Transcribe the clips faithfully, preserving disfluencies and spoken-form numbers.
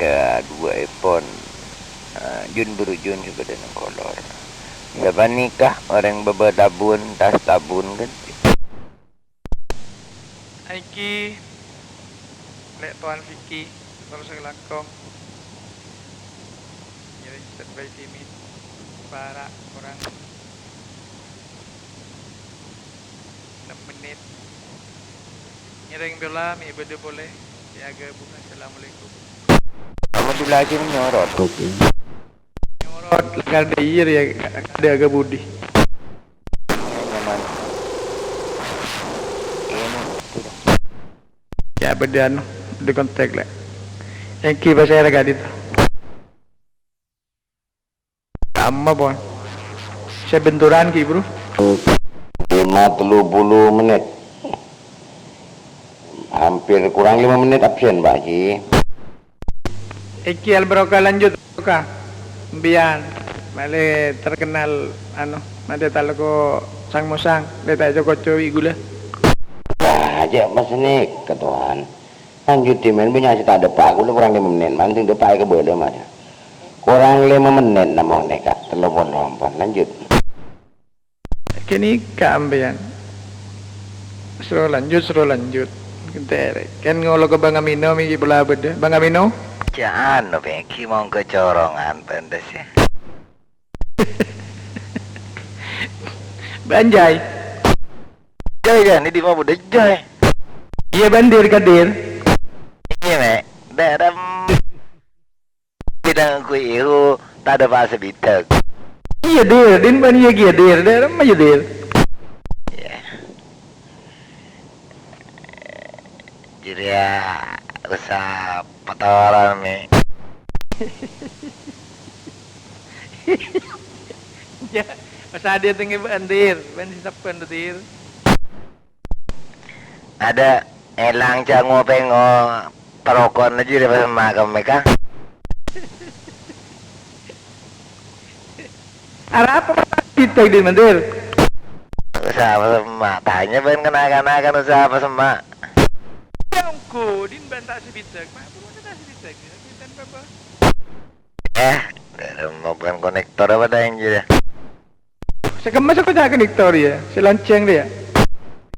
Kadhuwâ'èpon, eh, jun buru jun sè bâdâ neng kolor. Sapanèka orèng bâbâ tabun, tas tabun kan. Èngghi, Lè' Towan Vicky, terros kalangkong. Ngiring standby timin. Para' korang ennem mennit. Ngiring tola, mè' bâdâ polè. Sè aghâbu, assalamualaikum. Alhamdulillah, sini nyorot. Oke. Nyorot, la kadâ' iyâ rèya, kadâ' ka budi. Nyaman. Iyâ, no, itu dah. Yâ, bâdâ anu, bâdâ kontak, Lè'. Èngghi pasèra ka'dinto. Amma, pon. Sè benturan, ghi, Bro. Lima tellu puluh menit. Hampir kurang lima menit absen, Pak Haji. Èngghi, Al Barokah, lanjut, Barokah. Mbiyan, malè terkenal, anu, malè talako sang-mosang, lè ta' èco-koco bi' ghulâ. Wah, jhâ' pas nèka, Towan. Lanjut, Dimen, bânnya' sè ta' dâpa', ghulâ korang lèma mennèt, man sè dâpa' èkabâlâ, Mas. Korang lèma mennèt, namong nèka, tello polo ampon, lanjut. Ghânèka, sampèyan. Soro lanjut, soro lanjut. Ghentèrè. Kan ngolok ka Bang Amino, mè' ghi' pola bâdâ. Bang Amino? Jhâ' anu, Pènggi, mongghâ corongan, bâ'na, sè. Bânjai. Jai, jai, nè' dimma bâdâ jai? Iyâ, bân Dir, Kadir. Iyâ, Mè'. Dârem. Bidang kui ihu, ta' dâpa' sabidhâk. Iyâ, Dir, din bân iyâ kèya, Dir. Dârem, iyâ, Dir. Iyâ. Jârèya usaha patoron, Mè'. Yâ, usaha dâteng è bâ'na, Dir. Bân sè seppon, Dir. Adâ', èlang ca' ngopengngo parokon jârèya pas emma' kemmè, Kang. Arapa pas bidhâk, Din, Mandir? Usaha pas emma'. Tanya bân kana'-kana' kan usaha pas emma'. Yâ, ongghu, Din, bân ta' sè bidhâk. Ma' buru ta' sè bidhâk, yâ, bidhâk apa? Eh, dâremma bân konektor apa ta' enjâ, yâ? Sè kemma sè koca' konektor, yâ? Sè lonceng, yâ?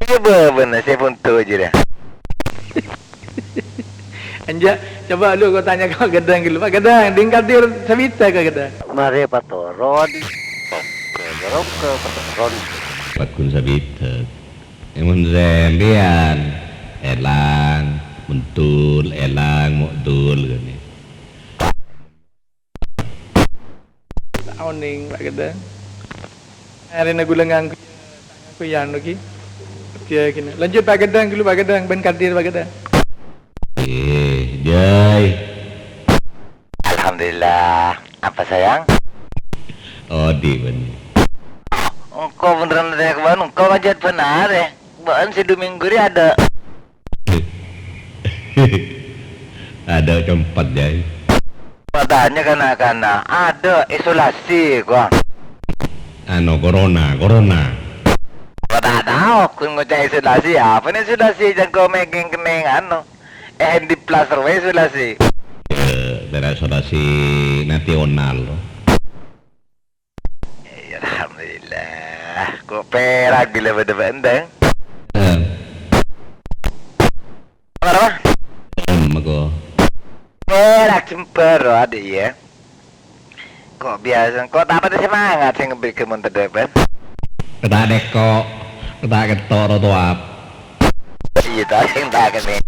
Iyâ, bâ-, bânnè sè buntu jârèya. Enjâ', coba lu kok tanya ka Pak Gadang dulu. Pak Gadang, Din Kadir sabidhâk ka Gadang. Marè patoron. Oke, oke, patoron. Lagun sabidhâk. È, mon sampèyan, èlang, mendul, èlang, mokdul, gini. Ta' onèng, Pak Gadang. Arèna ghulâ ngangghuy, ta' ngangghuy anu ghi. Dia gini. Lanjut, Pak Gadang dulu, Pak Gadang. Bân Kadir, Pak Gadang. Eh, Jai. Alhamdulillah. Apa, sayang? Odi', bân. Engko' bhunten, engko' ngajhât bân arè. Bâ'ân sè du minggu rè adâ'. Adâ' compat, Jai. Matanya kana'-kana', adâ' isolasi, kok. Anu, corona, corona. Kok ta' tao, kun ngoca' isolasi, apa nè isolasi, jângko mèkèng kennèng, anu, eh, di plas rowa isolasi. Eh, daerah isolasi nasional. Iyâ, alhamdulillah. Kok pèra' bilâ bâdâ bâ'ân, Dang? Eh. Apa, apa? Em, mako. Pèra' jembhâr, ro, adhi', yâ. Kok biasa, kok ta' patè semangat sè ngebbhi kemon tedhepan? Kok ta' teko', kok ta' ketto' rotoap. Iyâ, ta' sè ta' kennèng.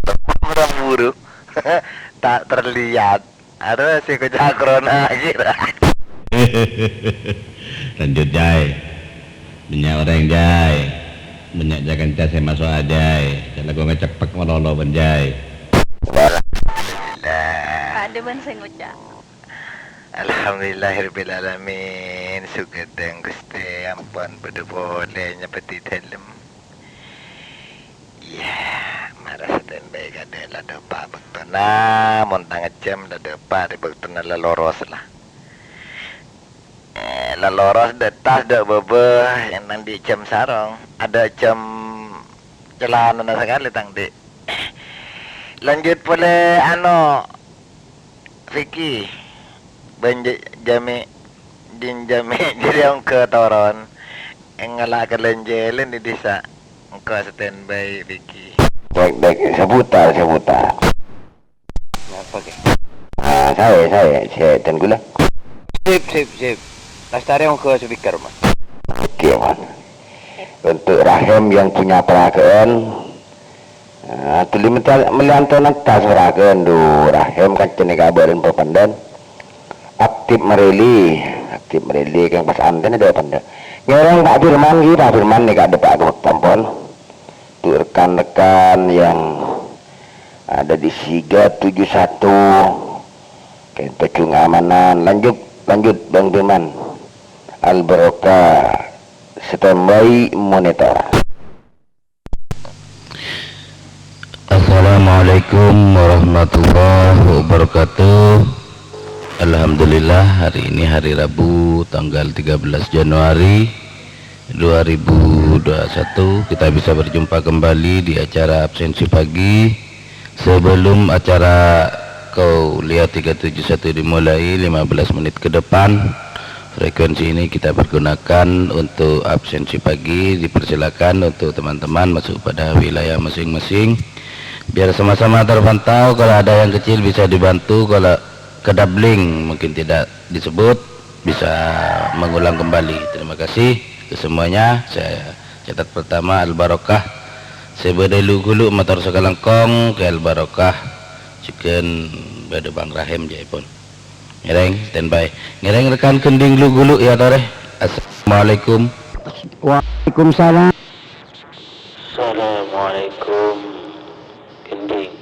Buru-buru. Ta' terlihat. Aduh, sè koca' corona, kira. Lanjut, Jai. Bânnya' orèng, Jai. Bânnya' ca-kanca sè maso'a, Jai. Jhâ' lagghu' ngeceppek malolo, bân, Jai. Alhamdulillah. Padâ bân sè ngoca'. Alhamdulillahirabbil alamin. Sugadhâng, Ghustè, ampon padâ polè nyepedi dâlem. Iyâ, mara satèya bhâi kadhi la dâpa' bâktona, mon tang jhâm la dâpa' rè bâktona la loros la. Eh, la loros dâ' attas dâ' bâbâ, yang nang dhi' jhâm sarong, adâ' jhâm calanana sakalè tang dhi'. Lanjut polè, ano, Riki, bân jâ-, jâmè, jin jâmè jârèya ongghâ toron, ngala' ka lèn-jhâlân è dissa'. Engko' standby, Riki. Dek, dek, seputar, seputar. Napa, Kè? Ah, saè, saè, sè ten ghulâ. Sip, sip, sip. Lastarè ongghâ speaker, Mas. Oke, Mas. Untuk Rahim yang punya peragaan, ah, tuli menta-, melianto nentas peragaan, du, Rahim kancana kabârân papandan. Aktif merili, aktif merili, keng pas anten ada apa ndak? Ngèrèng Pak Firman, ghi, Pak Firman nèka dâpa' ka Bâktampon. Untuk rekan-rekan yang ada di Siga tujuh satu, kento cungamanan. Lanjut, lanjut, Bang Firman. Al Barokah, standby monitor. Assalamualaikum warahmatullahi wabarakatuh. Alhamdulillah, hari ini hari Rabu, tanggal tiga belas Januari dua ribu dua puluh satu, kita bisa berjumpa kembali di acara absensi pagi. Sebelum acara kuliah tiga tujuh satu dimulai, lima belas menit ke depan, frekuensi ini kita pergunakan untuk absensi pagi. Dipersilakan untuk teman-teman masuk pada wilayah masing-masing. Biar sama-sama terpantau, kalau ada yang kecil bisa dibantu, kalau kedabling mungkin tidak disebut, bisa mengulang kembali. Terima kasih ke semuanya. Saya catat pertama Al Barokah. Sè bâdâ è Lu'-Ghulu' mator sakalangkong ka Al Barokah. Jhughân bâdâ Bang Rahim jâèpon. Ngèrèng, standby. Ngèrèng rekan Gending Lu'-Ghulu' ya, torè. Assalamualaikum. Waalaikumsalam. Assalamualaikum, Gending.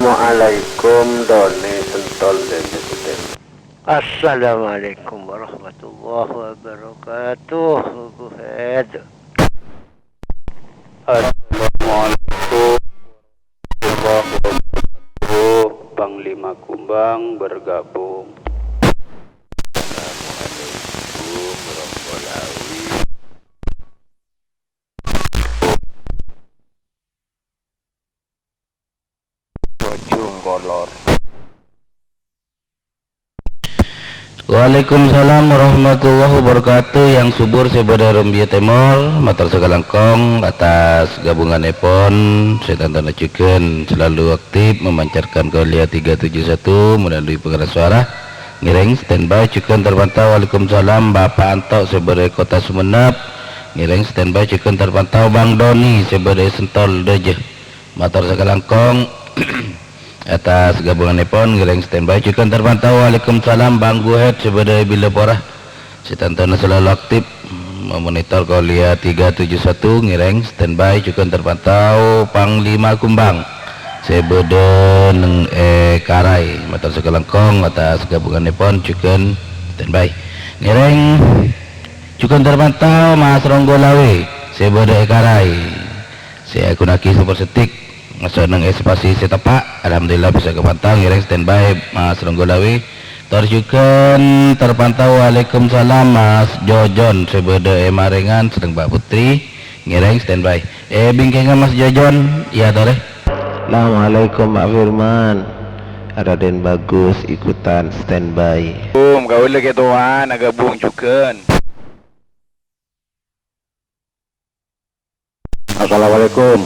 Waalaikum, Doni Sentol dan Jeputen. Assalamualaikum warahmatullahi wabarakatuh, Ghuru Head. Assalamualaikum warahmatullahi wabarakatuh, Panglima Kumbang bergabung. Assalamualaikum warahmatullahi wabarakatuh. Bojong Kolor. Waalaikumsalam warahmatullahi wabarakatuh. Yang subur sè bâdâ è Rumbia Tèmor, mator sakalangkong atas gabunganèpon sè tantona jhughân selalu aktif memancarkan Kauliya tiga tujuh satu melalui pengeras suara. Ngèrèng, standby, jhughân terpantau. Waalaikumsalam, Bapak Anto sè bâdâ è Kota Sumenep. Ngèrèng, standby, jhughân terpantau. Bang Doni sè bâdâ è Sentol Dâjâ. Mator sakalangkong atas gabunganèpon, ngèrèng, standby, jhughân terpantau. Waalaikumsalam, Bang Guhet sè bâdâ è Bilapora. Sè tantona selalu aktif memonitor Kauliya tiga tujuh satu, ngèrèng, standby, jhughân terpantau. Panglima Kumbang sè bâdâ neng è Karai. Mator sakalangkong atas gabunganèpon, jhughân standby. Ngèrèng, jhughân terpantau, Mas Ronggo Lawe sè bâdâ è Karai. Sè aghunnagi super setik, maso' neng espasi sè teppa'. Alhamdulillah bisa kapantau, ngèrèng, standby, Mas Ronggo Lawe. Tor jhughân terpantau, waalaikumsalam, Mas Jojon sè bâdâ è Marengan, sedeng Mbak Putri, ngèrèng, standby. È bingkèngnga Mas Jojon, ya, torè. Assalamualaikum, Pak Firman. Raden Bagus ikutan standby. Assalamualaikum, kaulâ kètowan agabung jhughân. Assalamualaikum.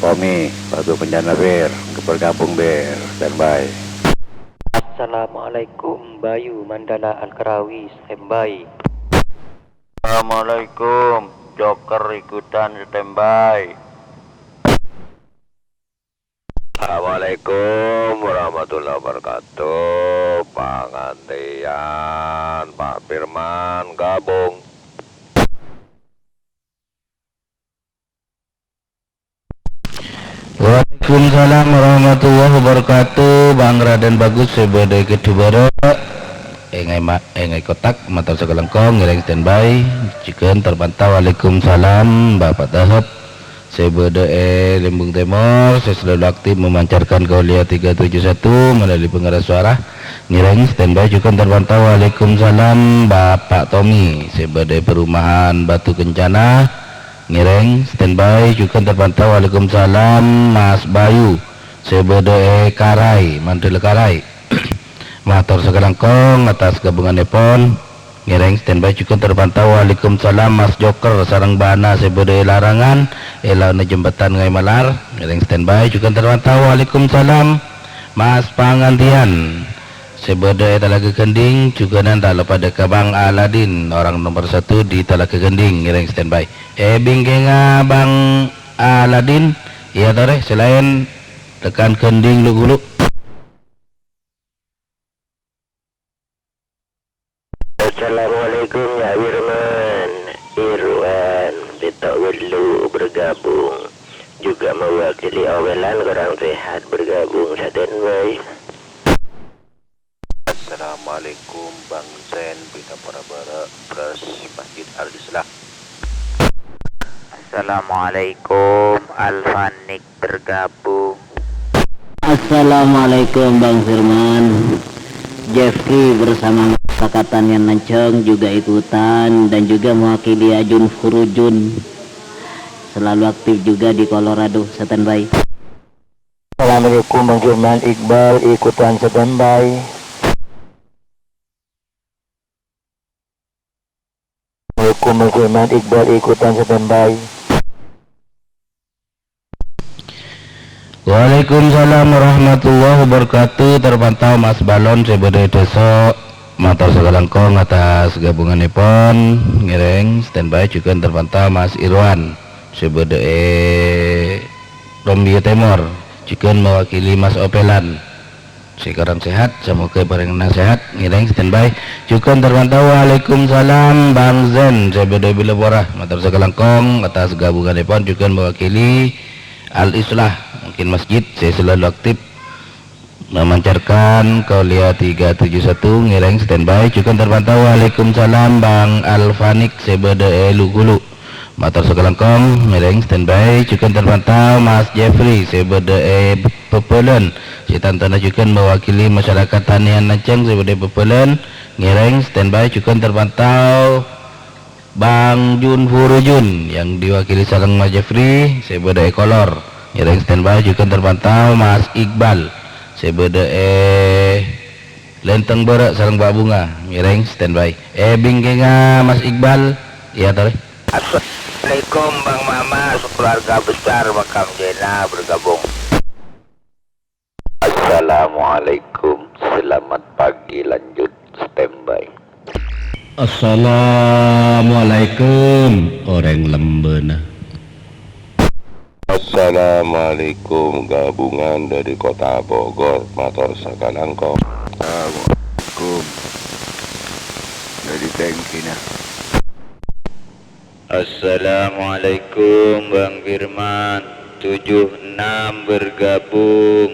Tommy, Batu Kencana, Ber. Bergabung, Ber. Standby. Assalamualaikum, Bayu Mandala Al-Karawi, standby. Assalamualaikum, Joker ikutan standby. Assalamualaikum warahmatullahi wabarakatuh. Pangantèyan Pak Firman gabung. Waalaikumsalam warahmatullahi wabarakatuh. Bang Raden Bagus sè bâdâ è Kedubara. Èngaè ma-, èngaè kotak, mator sakalangkong, ngèrèng, standby. Jhughân terpantau. Waalaikumsalam, Bapak Tahap sè bâdâ è Limbung Tèmor, sè selalu aktif memancarkan Kauliya tiga tujuh satu melalui pengeras suara. Ngèrèng, standby, jhughân terpantau. Waalaikumsalam, Bapak Tommy sè bâdâ è perumahan Batu Kencana. Ngèrèng, standby, jhughân terpantau. Waalaikumsalam, Mas Bayu sè bâdâ è Karai, Mandhâlâ Karai. Mator sakalangkong atas ghâbhungannèpon. Ngèrèng standby jhughân terpantau. Waalaikumsalam, Mas Joker sareng bâ'na sè bâdâ è Larangan, è laènna Jembatan Ngaè Malar. Ngèrèng standby jhughân terpantau. Waalaikumsalam, Mas Pangantian sè bâdâ è Talaga Gending, jhughân ta' loppa dâ' ka Bang Aladin, orang nomor satu di Talaga Gending. Ngèrèng standby. È bingkèngnga Bang Aladin, iyâ torè, sè laèn Tekan Gending lu-ghulu. Assalamualaikum, Nyak Wirman. Irwan, Petok Welu bergabung. Juga mewakili Owelan kurang sehat bergabung. Standby. Assalamualaikum, Bang Zen, Pitapora Bara, Bras, Masjid Al-Islah. Assalamualaikum, Alfanik bergabung. Assalamualaikum, Bang Firman. Jeffrey bersama masyarakat Tanian Nancang juga ikutan dan juga mewakili Ajun Furujun. Selalu aktif juga di Colorado, standby. Assalamualaikum, Bang Firman. Iqbal ikutan standby. Assalamualaikum, Mas Firman. Iqbal ikutan standby. Waalaikumsalam warahmatullahi wabarakatuh. Terpantau Mas Balon sè bâdâ è Dâsok. Mator sakalangkong atas ghâbhungannèpon. Ngèrèng standby jhughân terpantau Mas Irwan sè bâdâ è Rombia Tèmor. Jhughân mewakili Mas Opelan. Sè korang sehat, samoga èparèngana sehat. Ngèrèng standby. Jhughân terpantau. Waalaikumsalam, Bang Zen. Sè bâdâ è Bilapora. Mator sakalangkong atas ghâbhungannèpon jhughân mewakili Al-Islah. Mungkin masjid sè selalu aktif memancarkan Kauliya tiga tujuh satu. Ngèrèng standby. Jhughân terpantau. Waalaikumsalam, Bang Alfanik sè bâdâ è Lu-Ghulu. Mator sakalangkong, ngèrèng standby, jhughân terpantau, Mas Jeffrey, sè bâdâ è Bebelân, sè tantona jhughân mewakili masyarakat Tanian Nancang sè bâdâ è Bebelân, ngèrèng standby, jhughân terpantau, Bang Jun Furujun, yang diwakili sareng Mas Jeffrey, sè bâdâ è Kolor, ngèrèng standby, jhughân terpantau, Mas Iqbal, sè bâdâ è Lenteng Bârâ' sareng Pa' Bunga, ngèrèng standby. È bingkèngnga Mas Iqbal, iyâ torè. Assalamualaikum, Bang Mamas, keluarga besar Makam Jena bergabung. Assalamualaikum, selamat pagi, lanjut standby. Assalamualaikum, orèng Lembana. Assalamualaikum, gabungan dari Kota Bogor, mator sakalangkong. Assalamualaikum. Dari Tengkina. Assalamualaikum, Bang Firman. Tujuh enam bergabung.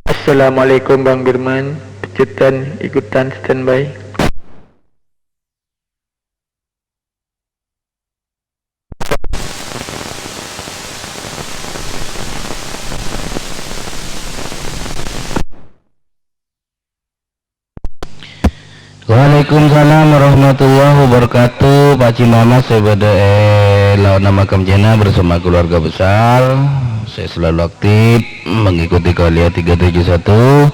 Assalamualaikum, Bang Firman. Pejetan ikutan standby. Waalaikumsalam warahmatullahi wabarakatuh. Pak Haji Mamas sè bâdâ è laona Makam Jena bersama keluarga besar. Sè selalu aktif mengikuti Kauliya tiga tujuh satu.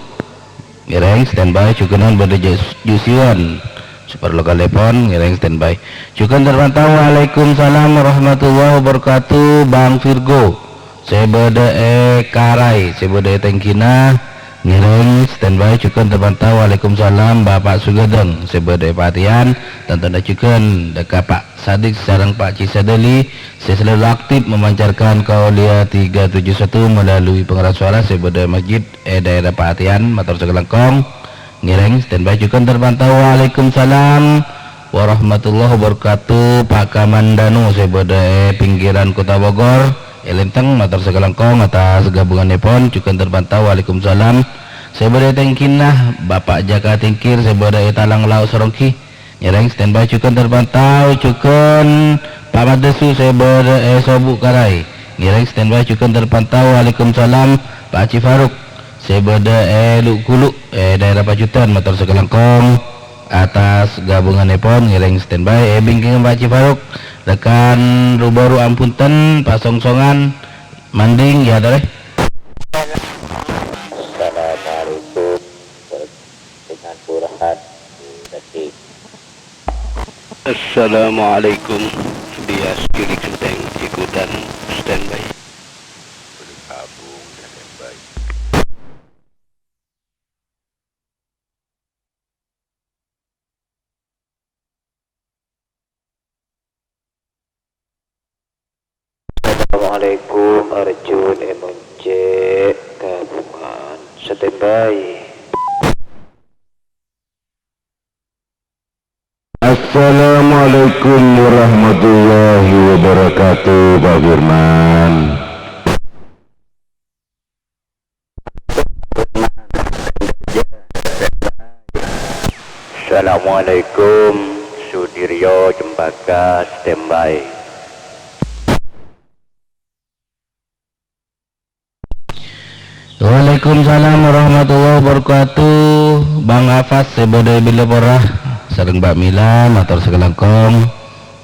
Ngèrèng standby, jhughân bâdâ Jus-, Jusiwan. Super lokal telepon, ngèrèng standby. Jhughân terpantau. Waalaikumsalam warahmatullahi wabarakatuh, Bang Virgo. Sè bâdâ è Karai, sè bâdâ è Tengkina, ngèrèng standby, jhughân terpantau. Waalaikumsalam, Bapak Sugadeng, sè bâdâ è Patian, tantona jhughân dâ' ka Pak Sadik sareng Pak Cisadali, sè selalu aktif memancarkan Kauliya tiga tujuh satu melalui pengeras suara sè bâdâ è masjid è daerah Patian, mator sakalangkong. Ngèrèng, standby jhughân terpantau. Waalaikumsalam warahmatullahi wabarakatuh. Pak Kamandanu sè bâdâ è pinggiran Kota Bogor, è Lenteng, mator sakalangkong atas gabunganèpon, jhughân terpantau. Waalaikumsalam. Sè bâdâ è Tengkina, Bapak Jaka Tingkir sè bâdâ è Talang Lao' Sorongki. Ngèrèng standby jhughân terpantau, jhughân Pak Madesu sè bâdâ è Sobu' Karai. Ngèrèng standby jhughân terpantau. Waalaikumsalam, Pak Haji Faruk sè bâdâ è Lu' Gulu', è daerah Pajutan, mator sakalangkong atas gabunganèpon. Ngèrèng standby è bingkèngan Pak Haji Faruk. Rekan ru-bâru ampun ten, pasongsongan. Manding, ya, Tore. Assalamualaikum. Dengan Burhan di Gandhi. Assalamualaikum. Bias cilik genteng ikutan standby. Bergabung standby. Assalamualaikum, Arjun, M C, gabungan, standby. Assalamualaikum warahmatullahi wabarakatuh, Pak Firman. Assalamualaikum, Sudiryo Cempaka, standby. Waalaikumsalam warahmatullahi wabarakatuh. Bang Hafaz sè bâdâ è Billapora sareng Mbak Mila, mator sakalangkong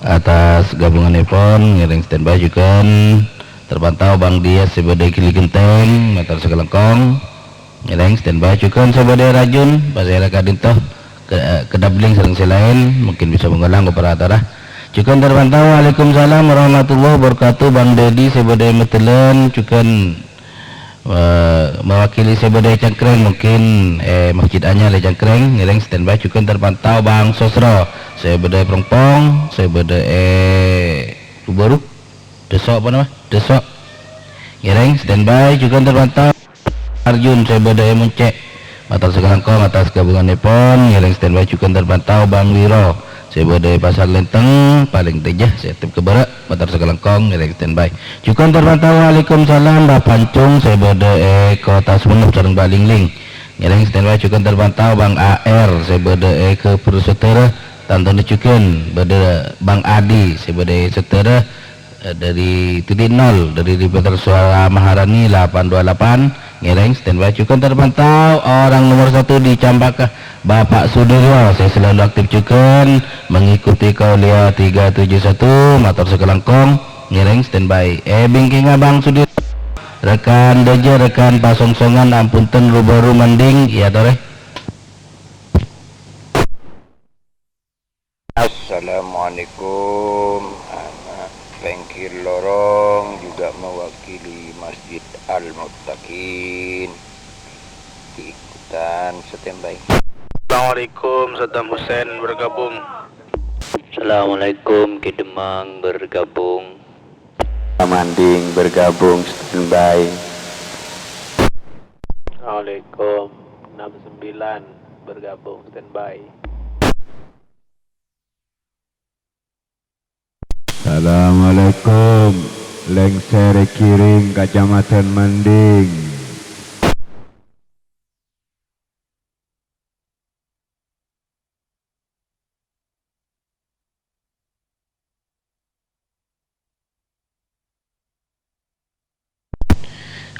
atas gabunganèpon, ngèrèng standby jhughân. Terpantau Bang Dias sè bâdâ è Gili Genteng, mator sakalangkong, ngèrèng standby jhughân. Sè bâdâ è Rajun, pasèra ka'dinto. Ke-, kedabling sareng sè laèn, mungkin bisa mengulang operatorra. Jhughân terpantau, waalaikumsalam warahmatullahi wabarakatuh, Bang Dedi sè bâdâ è Medellan, jhughân, eh, mewakili sè bâdâ è Cangkreng, mungkin, eh, Masjid Anyar è Cangkreng, ngèrèng standby. Jhughân terpantau, Bang Sosro sè bâdâ è Prongpong, sè bâdâ è Rubaru, Desso apa nama? Desso. Ngèrèng standby, jhughân terpantau. Arjun sè bâdâ è Moncè', mator sakalangkong atas gabunganèpon, ngèrèng standby. Jhughân terpantau Bang Wiro sè bâdâ è Pasar Lenteng, palèng tèja sè aktip ka bârâ', mator sakalangkong, ngèrèng standby. Jhughân terpantau, waalaikumsalam, Mbah Pancung sè bâdâ è Kota Sumenep sareng Mbah Lingling, ngèrèng standby. Jhughân terpantau Bang A R sè bâdâ è Kebur Sedara, tantona jhughân bâdâ Bang Adi sè bâdâ è Sedara, Eh, dari titik nol, dari repeater suara Maharani delapan dua delapan, ngèrèng standby. Jhughân terpantau orang nomor satu di Cempaka, Bapak Sudiryo, sè selalu aktif jhughân mengikuti Kauliah tiga tujuh satu, mator sakalangkong, ngèrèng standby. Eh, bingkèngnga Bang Sudiryo, rekan dâjâ, rekan pasongsongan, ampon ten ru-bâru mending, ya, Tore. Assalamualaikum, anak Pengkil Lorong juga mewakili Masjid Al-Muttaqin. Ikutan standby. Assalamualaikum, Saddam Hussein bergabung. Assalamualaikum, Kidemang bergabung. Manding bergabung, standby. Assalamualaikum, enam sembilan bergabung, standby. Assalamualaikum, Lengser Kiring, Kecamatan Manding.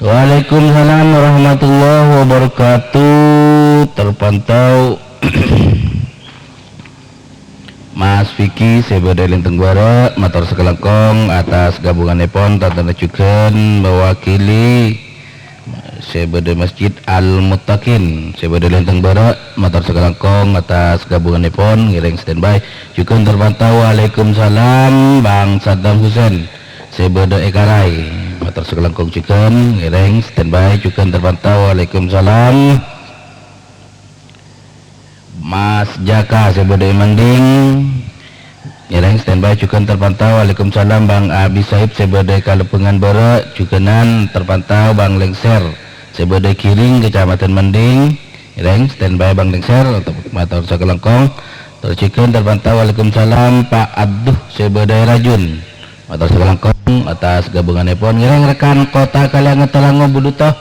Waalaikumsalam warahmatullahi wabarakatuh. Terpantau Mas Vicky sè bâdâ è Lenteng Bârâ', mator sakalangkong atas gabunganèpon, tantona jhughân mewakili sè bâdâ Masjid Al-Muttaqin, sè bâdâ è Lenteng Bârâ', mator sakalangkong atas gabunganèpon, ngèrèng standby. Jhughân terpantau, waalaikumsalam, Bang Saddam Hussein, sè bâdâ è Karai, mator sakalangkong jhughân, ngèrèng standby. Jhughân terpantau, waalaikumsalam. Mas Jaka sè bâdâ è Manding, ngèrèng standby. Jhughân terpantau. Waalaikumsalam, Bang Abi Saib sè bâdâ è Kalebbengan Bârâ', jhughânan terpantau. Bang Lengser sè bâdâ è Giring, Kecamatan Manding, ngèrèng standby, Bang Lengser, mator sakalangkong. Terus jhughân terpantau. Waalaikumsalam, Pak Abduh sè bâdâ è Rajun, mator sakalangkong atas gabunganèpon. Ngèrèng rekan Kota Kalianget, Talango, Buluto,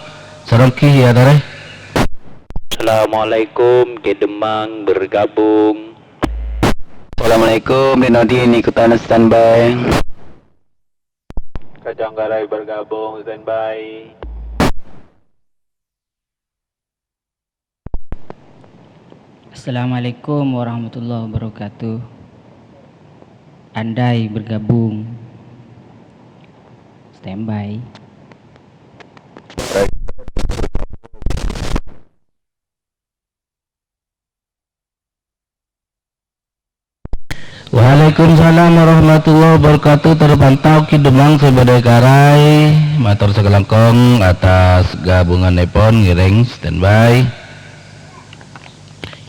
Saronggi, ya, Tore. Assalamualaikum, Kidemang bergabung. Assalamualaikum, Rinodin ikutan standby. Kacanggarai bergabung, standby. Assalamualaikum warahmatullahi wabarakatuh. Andai bergabung. Standby. Waalaikumsalam warahmatullahi wabarakatuh. Terpantau Ki Demang sè bâdâ è Karai. Mator sakalangkong atas ghâbungannèpon, ngèrèng standby.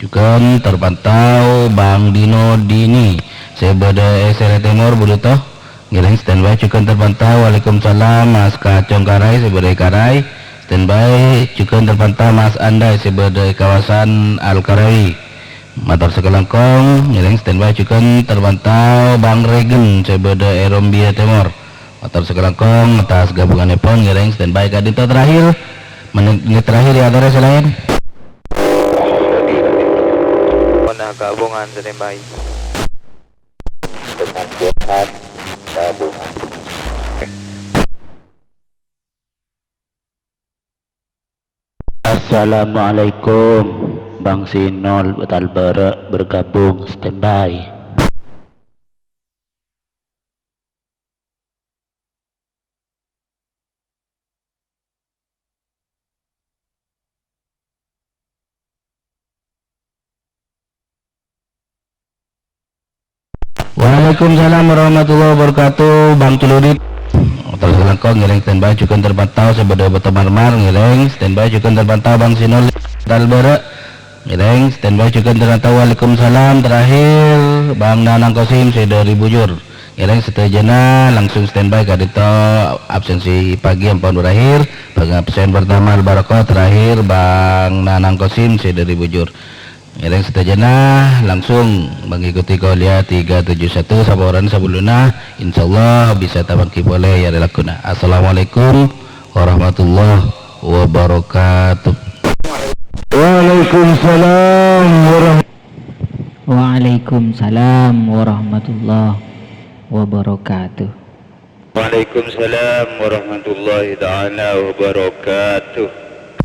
Jhughân terpantau Bang Dino Dini sè bâdâ è Sèrè Tèmor, Buluto. Ngèrèng standby. Jhughân terpantau. Waalaikumsalam, Mas Kacong Karai sè bâdâ è Karai. Standby. Jhughân terpantau Mas Andai sè bâdâ è kawasan Al-Karawi. Mator sakalangkong, ngèrèng standby. Jhughân terpantau Bang Regen sè bâdâ è Rumbia Tèmor. Mator sakalangkong atas ghâbungannèpon, ngèrèng standby. Ka'dinto terakhir, menit, menit terakhir ya, atore sè laèn. Pon ghâbungan standby. Assalamualaikum, Bang Sinol Talbârâ' bergabung, standby. Waalaikumsalam warahmatullahi wabarakatuh, Bang Culudit. Terus langkong ngèrèng standby. Jhughân terpantau sè bâdâ Bâto Marmar, ngèrèng standby. Jhughân terpantau Bang Sinol Talbârâ', ngèrèng standby. Jhughân terpantau. Waalaikumsalam. Terakhir, Bang Nanang Kosim sè dâri Bujur. Ngèrèng sadhâjâna langsung standby ka'dinto, absensi pagi ampon berakhir. Bang absen pertama Al-Barokah, terakhir Bang Nanang Kosim sè dâri Bujur. Ngèrèng sadhâjâna langsung mengikuti kuliah tiga tujuh satu saporana sabellunna, insyaallah bisa tapangghi polè è arè lagguna. Assalamualaikum warahmatullahi wabarakatuh. Waalaikumsalam warahmatullahi Waalaikumsalam warahmatullahi wabarakatuh. Waalaikumsalam warahmatullahi taala wabarakatuh.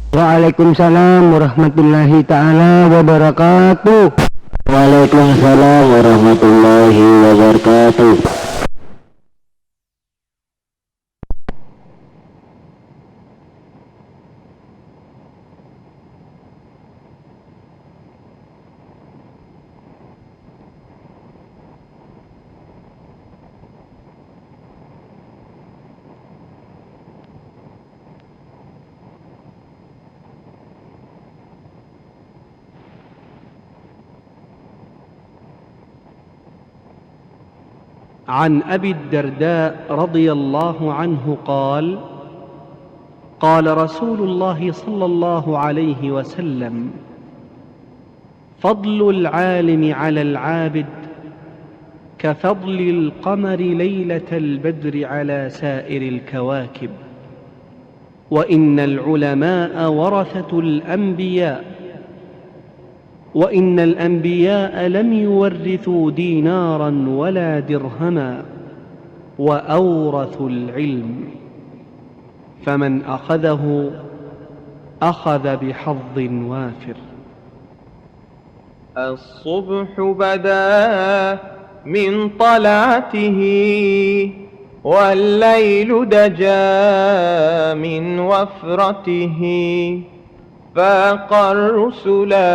Waalaikumsalam warahmatullahi taala wabarakatuh. Waalaikumsalam warahmatullahi wabarakatuh. عن أبي الدرداء رضي الله عنه قال: قال رسول الله صلى الله عليه وسلم: فضل العالم على العابد كفضل القمر ليلة البدر على سائر الكواكب. وإن العلماء ورثة الأنبياء، وإن الأنبياء لم يورثوا دينارا ولا درهما، وأورثوا العلم، فمن أخذه أخذ بحظ وافر. الصبح بدا من طلعته، والليل دجا من وفرته، فاق الرسلا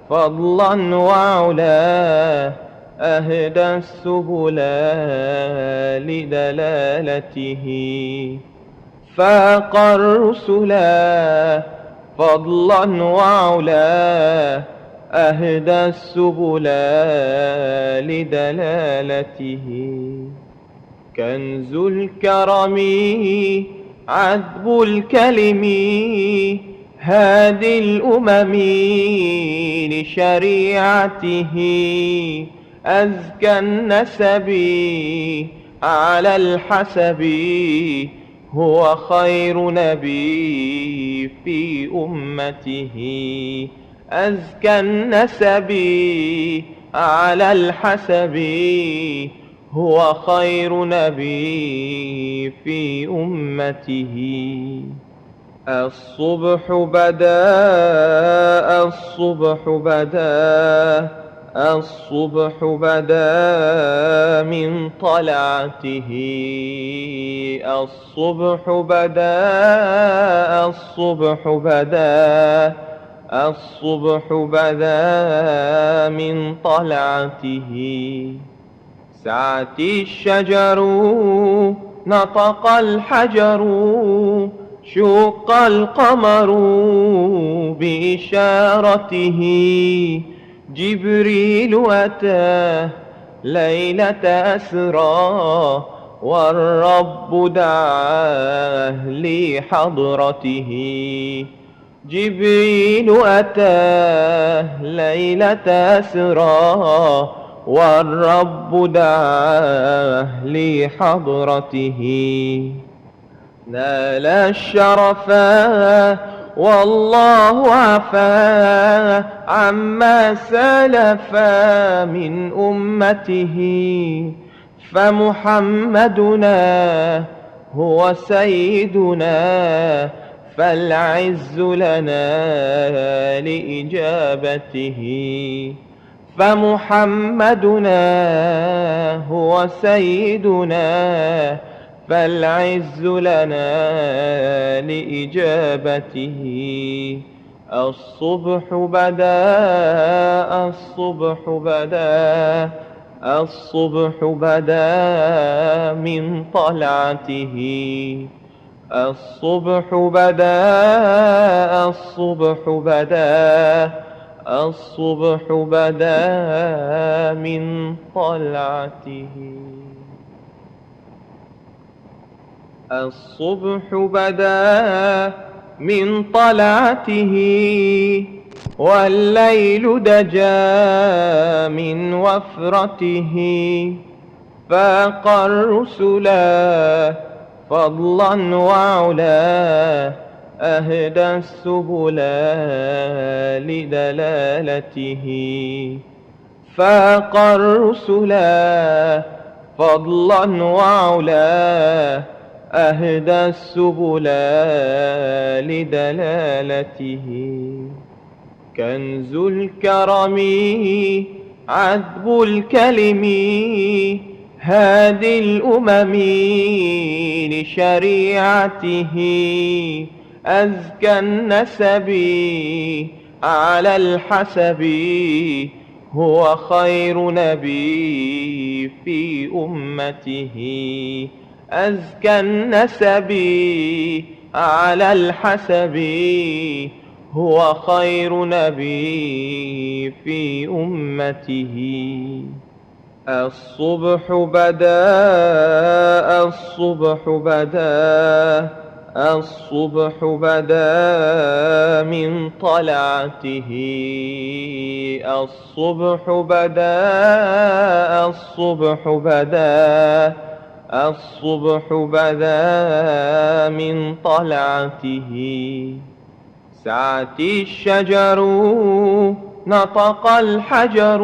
فضلا وعلا، أهدى السبلا لدلالته. فاق الرسلا فضلا وعلا، أهدى السبلا لدلالته. كنز الكرم عذب الكلم، هادي الأمم لشريعته. أزكى النسب على الحسب، هو خير نبي في أمته. أزكى النسب على الحسب، هو خير نبي في أمته. الصبح بدا، الصبح بدا، الصبح بدا من طلعته، الصبح بدا، الصبح بدا، الصبح بدا من طلعته. سعت الشجر، نطق الحجر، شق القمر بإشارته. جبريل أتى ليلة أسرى، والرب دعاه لحضرته. جبريل أتى ليلة أسرى، والرب دعاه لحضرته. نال الشرفا والله عفا عما سلفا من أمته. فمحمدنا هو سيدنا، فالعز لنا لإجابته. فمحمدنا هو سيدنا، فالعز لنا لإجابته. الصبح بدا، الصبح بدا، الصبح بدا من طلعته. الصبح بدا، الصبح بدا، الصبح بدا من طلعته. الصبح بدا من طلعته، والليل دجا من وفرته. فاق الرسلا فضلا وعلا، أهدى السبلا لدلالته. فاق الرسلا فضلا وعلا، أهدى السبلا لدلالته. كنز الكرم، عذب الكلم، هادي الأمم لشريعته. أزكى النسب على الحسب، هو خير نبي في أمته. أزكى النسب على الحسب، هو خير نبي في أمته. الصبح بدا، الصبح بدا، الصبح بدا من طلعته. الصبح بدا، الصبح بدا، الصبح بدا من طلعته. سعت الشجر، نطق الحجر،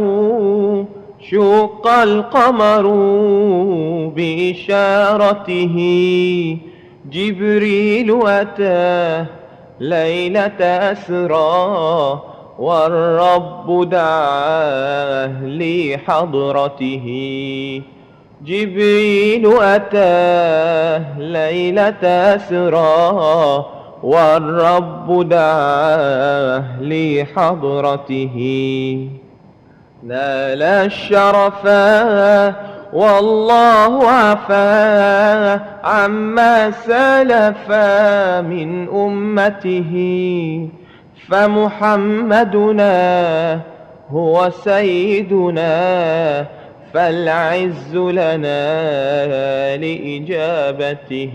شق القمر بإشارته. جبريل أتى ليلة أسرى، والرب دعاه لحضرته. جبريل أتى ليلة أسرى، والرب دعاه لحضرته. نال الشرفا والله عفا عما سلفا من أمته. فمحمدنا هو سيدنا، فالعز لنا لإجابته.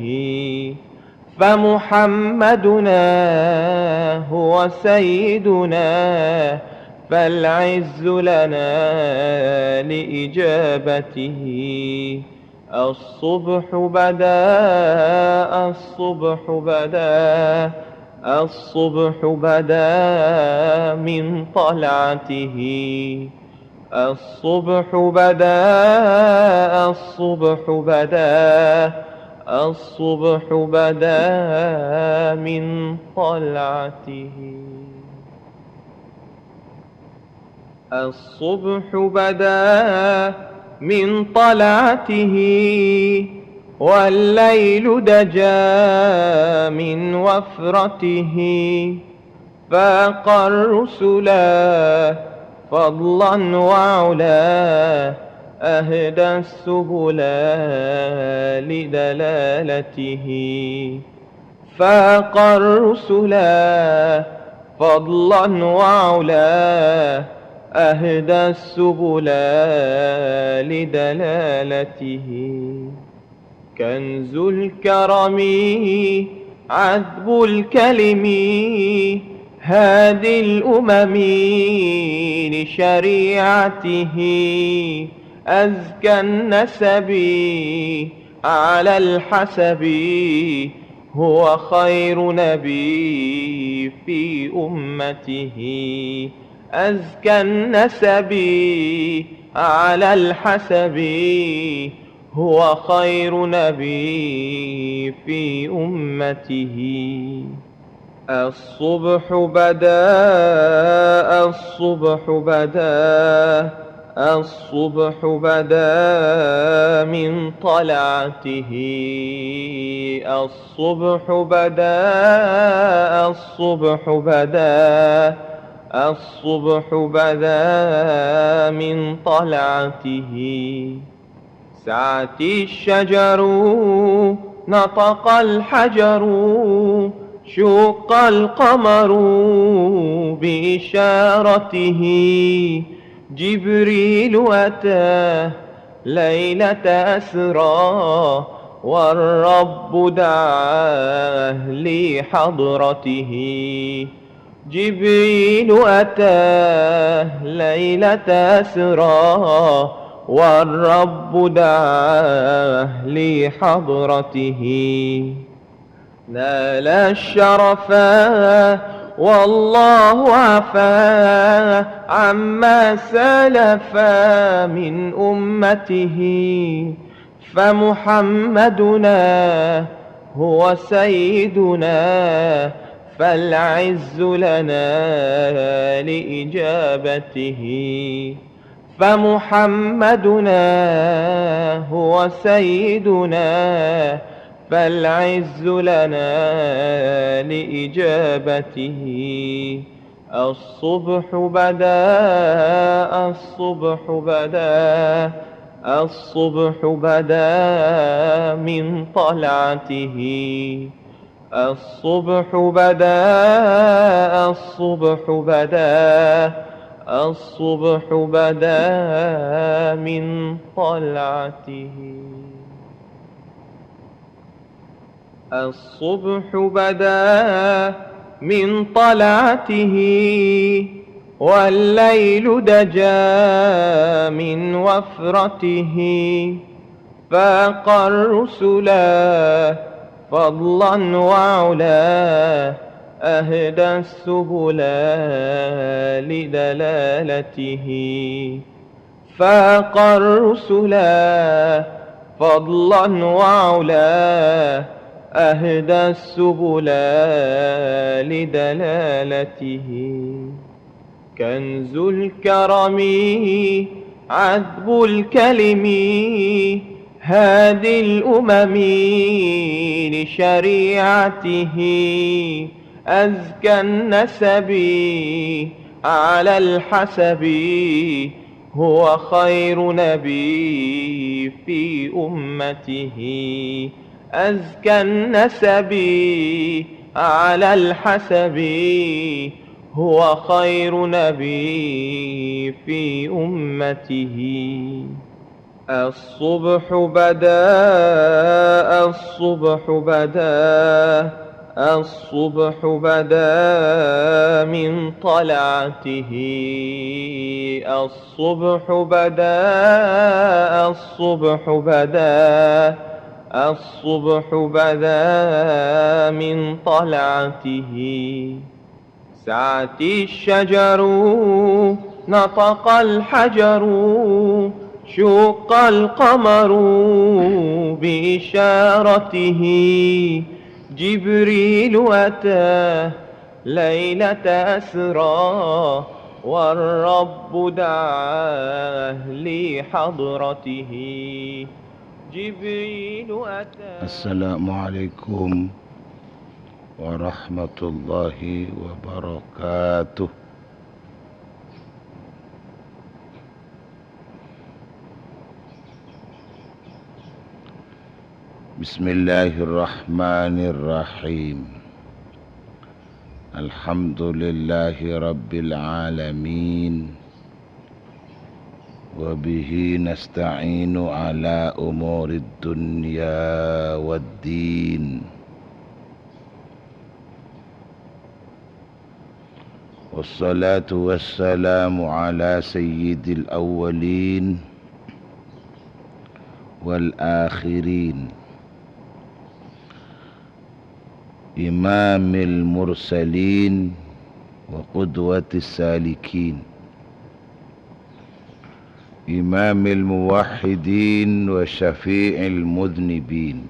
فمحمدنا هو سيدنا، فالعز لنا لإجابته. الصبح بدا، الصبح بدا، الصبح بدا من طلعته. الصبح بدا، الصبح بدا، الصبح بدا من طلعته. الصبح بدا من طلعته، والليل دجا من وفرته، فاق الرسلا فضلا وعلا، أهدى السبل لدلالته. فاق الرسلا فضلا وعلا، أهدى السبل لدلالته. كنز الكرم عذب الكلم، هادي الأمم لشريعته. أزكى النسب على الحسب، هو خير نبي في أمته. أزكى النسب على الحسب، هو خير نبي في أمته. الصبح بدا، الصبح بدا، الصبح بدا من طلعته. الصبح بدا، الصبح بدا، الصبح بدا من طلعته. سعت الشجر، نطق الحجر، شق القمر بإشارته. جبريل أتى ليلة أسرى، والرب دعاه لحضرته. جبريل أتى ليلة أسرى، والرب دعاه لحضرته. نال الشرفا والله عفا عما سلف من أمته. فمحمدنا هو سيدنا، فالعز لنا لإجابته. فمحمدنا هو سيدنا، فالعز لنا لإجابته. الصبح بدا، الصبح بدا، الصبح بدا من طلعته. الصبح بدا، الصبح بدا، الصبح بدا من طلعته. الصبح بدا من طلعته، والليل دجا من وفرته. فاق الرسلا فضلا وعلا، أهدى السبل لدلالته. فاق الرسلا فضلا وعلا، أهدى السبل لدلالته. كنز الكرم عذب الكلم، هادي الأمم لشريعته. أزكى النسب على الحسب، هو خير نبي في أمته. أزكى النسب على الحسب، هو خير نبي في أمته. الصبح بدا، الصبح بدا، الصبح بدا من طلعته. الصبح بدا، الصبح بدا، الصبح بدا من طلعته. سعت الشجر، نطق الحجر، شق القمر بإشارته. جبريل أتى ليلة أسرى، والرب دعاه لحضرته. جبريل أتى. السلام عليكم ورحمة الله وبركاته. بسم الله الرحمن الرحيم. الحمد لله رب العالمين. وبه نستعين على أمور الدنيا والدين. والصلاة والسلام على سيد الأولين والآخرين، إمام المرسلين وقدوة السالكين، إمام الموحدين وشفيع المذنبين،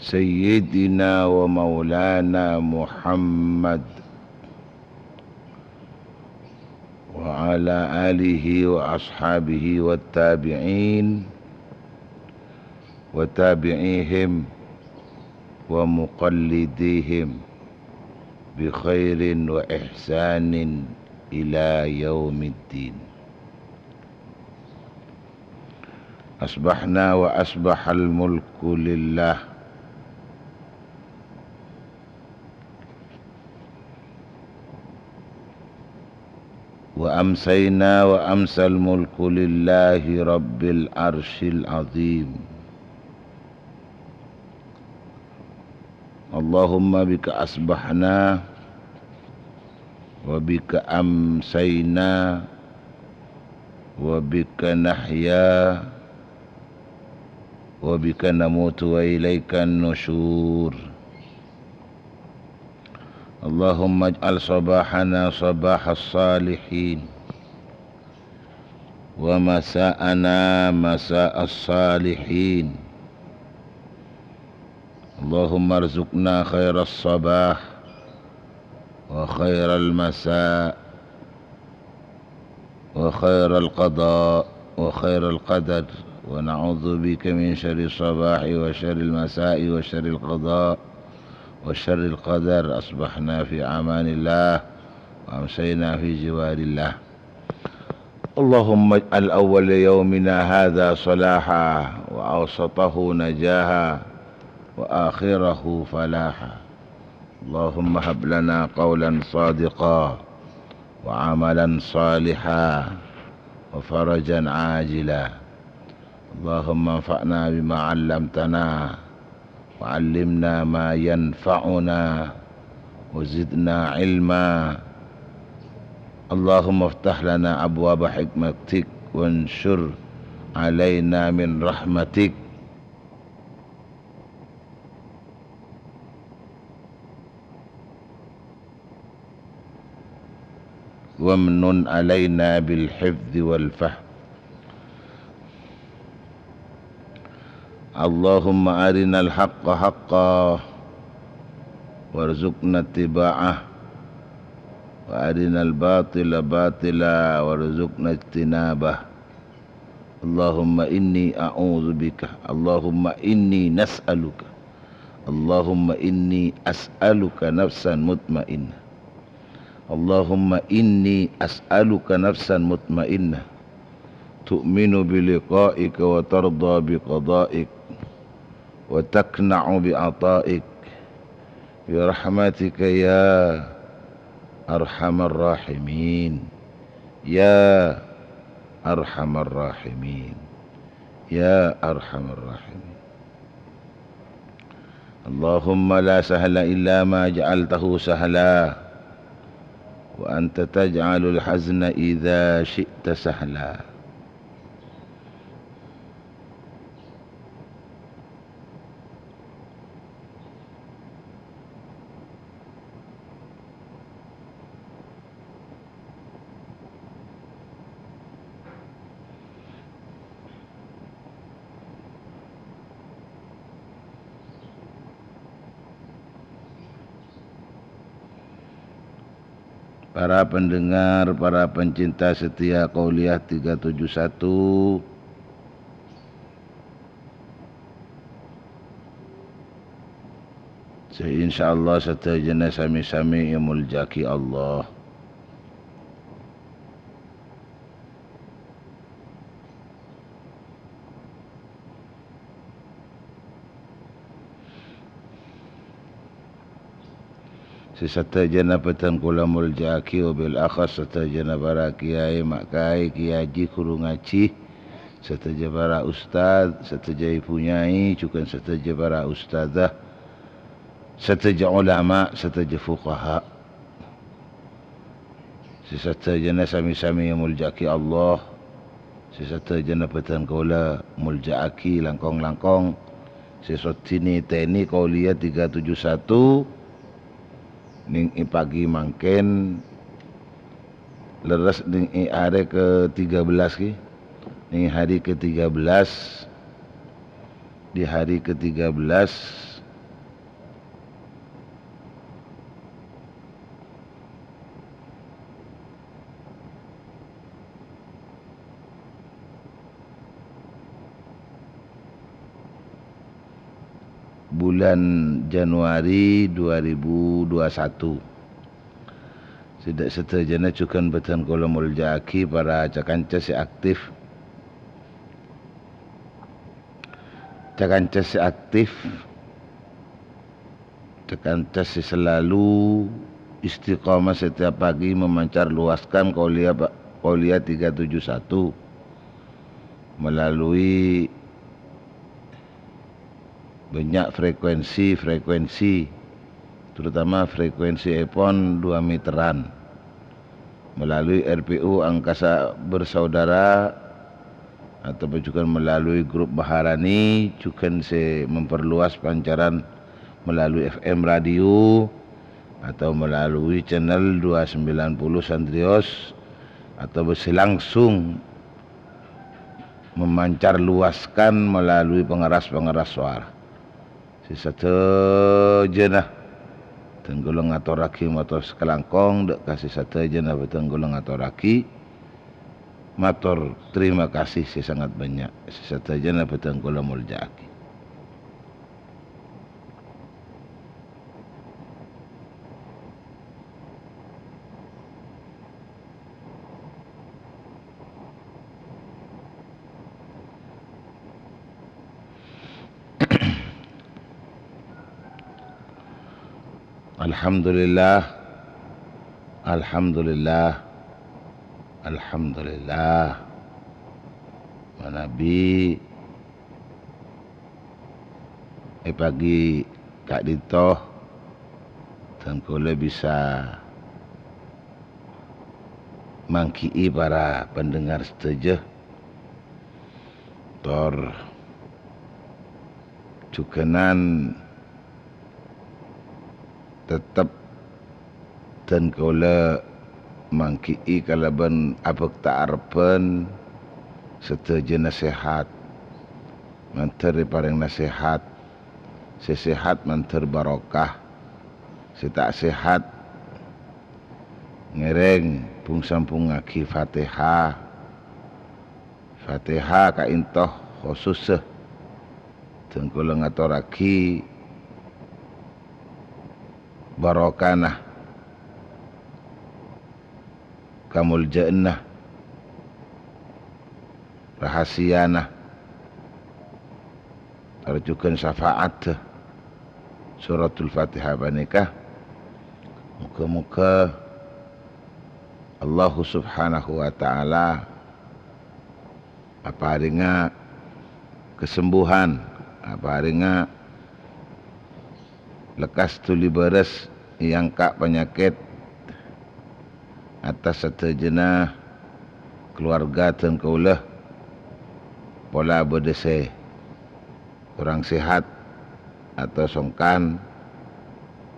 سيدنا ومولانا محمد وعلى آله وأصحابه والتابعين وتابعيهم ومقلديهم بخير وإحسان إلى يوم الدين. أصبحنا وأصبح الملك لله، وأمسينا وأمسى الملك لله رب العرش العظيم. اللهم بك أصبحنا وبك أمسينا وبك نحيا وبك نموت وإليك النشور. اللهم اجعل صباحنا صباح الصالحين، ومساءنا مساء الصالحين. اللهم ارزقنا خير الصباح وخير المساء وخير القضاء وخير القدر، ونعوذ بك من شر الصباح وشر المساء وشر القضاء وشر القدر. أصبحنا في أمان الله وأمسينا في جوار الله. اللهم اجعل أول يومنا هذا صلاحا، وأوسطه نجاحا، وآخره فلاحا. اللهم هب لنا قولا صادقا، وعملا صالحا، وفرجا عاجلا. اللهم انفعنا بما علمتنا، وعلمنا ما ينفعنا، وزدنا علما. اللهم افتح لنا أبواب حكمتك، وانشر علينا من رحمتك، وامنن علينا بالحفظ والفهم. اللهم أرنا الحق حقا وارزقنا اتباعه، وأرنا الباطل باطلا وارزقنا اجتنابه. اللهم إني أعوذ بك، اللهم إني نسألك، اللهم إني أسألك نفسا مطمئنة. اللهم إني أسألك نفسا مطمئنة تؤمن بلقائك وترضى بقضائك وتقنع بعطائك برحمتك يا أرحم الراحمين، يا أرحم الراحمين، يا أرحم الراحمين. اللهم لا سهل إلا ما جعلته سهلا، وأنت تجعل الحزن إذا شئت سهلا. Para pendengar, para pencinta setia Qauliyah tiga tujuh satu, sè insyaallah sadhâjâna sami-sami èmoljâ'aghi Allah. Sè sadhâjâna bhâdhân kaulâ molja'aghi, wabil akhas sadhâjâna para kiai, ma' kaè, kiai haji, ghuru ngajhi, sadhâjâ para ustad, sadhâjâ ibu nyai, jhughân sadhâjâ para ustadzah, sadhâjâ ulama, sadhâjâ fuqaha. Sè sadhâjâna sami-sami èmolja'aghi Allah. Sè sadhâjâna bhâdhân kaulâ molja'aghi langkong-langkong sè soddhi nètènè Qauliyah tiga tujuh satu nèng è pagi mangkèn, lerres nèng è arè ke tiga belas ghi, nèng hari ke tiga belas, di hari ke tiga belas. Bulân Januari dua ribu dua satu. Sè dâ' sadhâjâna jhughân bhâdhân kaulâ molja'aghi para ca-kanca sè aktif. Ca-kanca sè aktif, ca-kanca sè selalu istiqomah setiap pagi memancar luaskan Qauliyah, Qauliyah tiga tujuh satu melalui bânnya' frekuensi-frekuensi, terutama frekuensièpon dua meteran. Melalui R P U Angkasa Bersaudara, ataupun jhughân melalui grup Maharani, jhughân sè memperluas pancaran melalui F M radio, atau melalui channel dua sembilan puluh Sandrios, atau sè langsung memancar luaskan melalui pengeras-pengeras suara. Sè sadhâjâna, bhâdhân kaulâ ngatorraghi mator sakalangkong, dâ' ka sè sadhâjâna bhâdhân kaulâ ngatorraghi mator terima kasih sè sangat bânnya'. Sè sadhâjâna bhâdhân kaulâ molja'aghi. Alhamdulillah. Alhamdulillah. Alhamdulillah. Manabi è pagi ka'dinto, bhâdhân kaulâ bisa mangghi'i para pendengar sadhâjâ. Tor jhughânan tettep bhâdhân kaulâ mangghi'i kalabân abhâkta arebbhân sadhâjâna sehat. Mandhâr èparèngana sehat. Sè sehat mandhâr barokah. Sè ta' sehat ngèrèng bhung-sambhungngaghi Fatihah. Fatihah ka'dinto khosossa, bhâdhân kaulâ ngatorraghi barokana, kamoljâ'ânna, rahasiyana, tor jhughân syafa'adda Suratul Fatihah panèka. Moghâ-moghâ Allah Subhanahu wa Ta'ala aparènga kasembuhan, aparènga lekkas dhuli bârâs èangka' panyakèt attas sadhâjâna kalowarga dân kaulâ, pola bâdâ sè korang sehat atau songkan,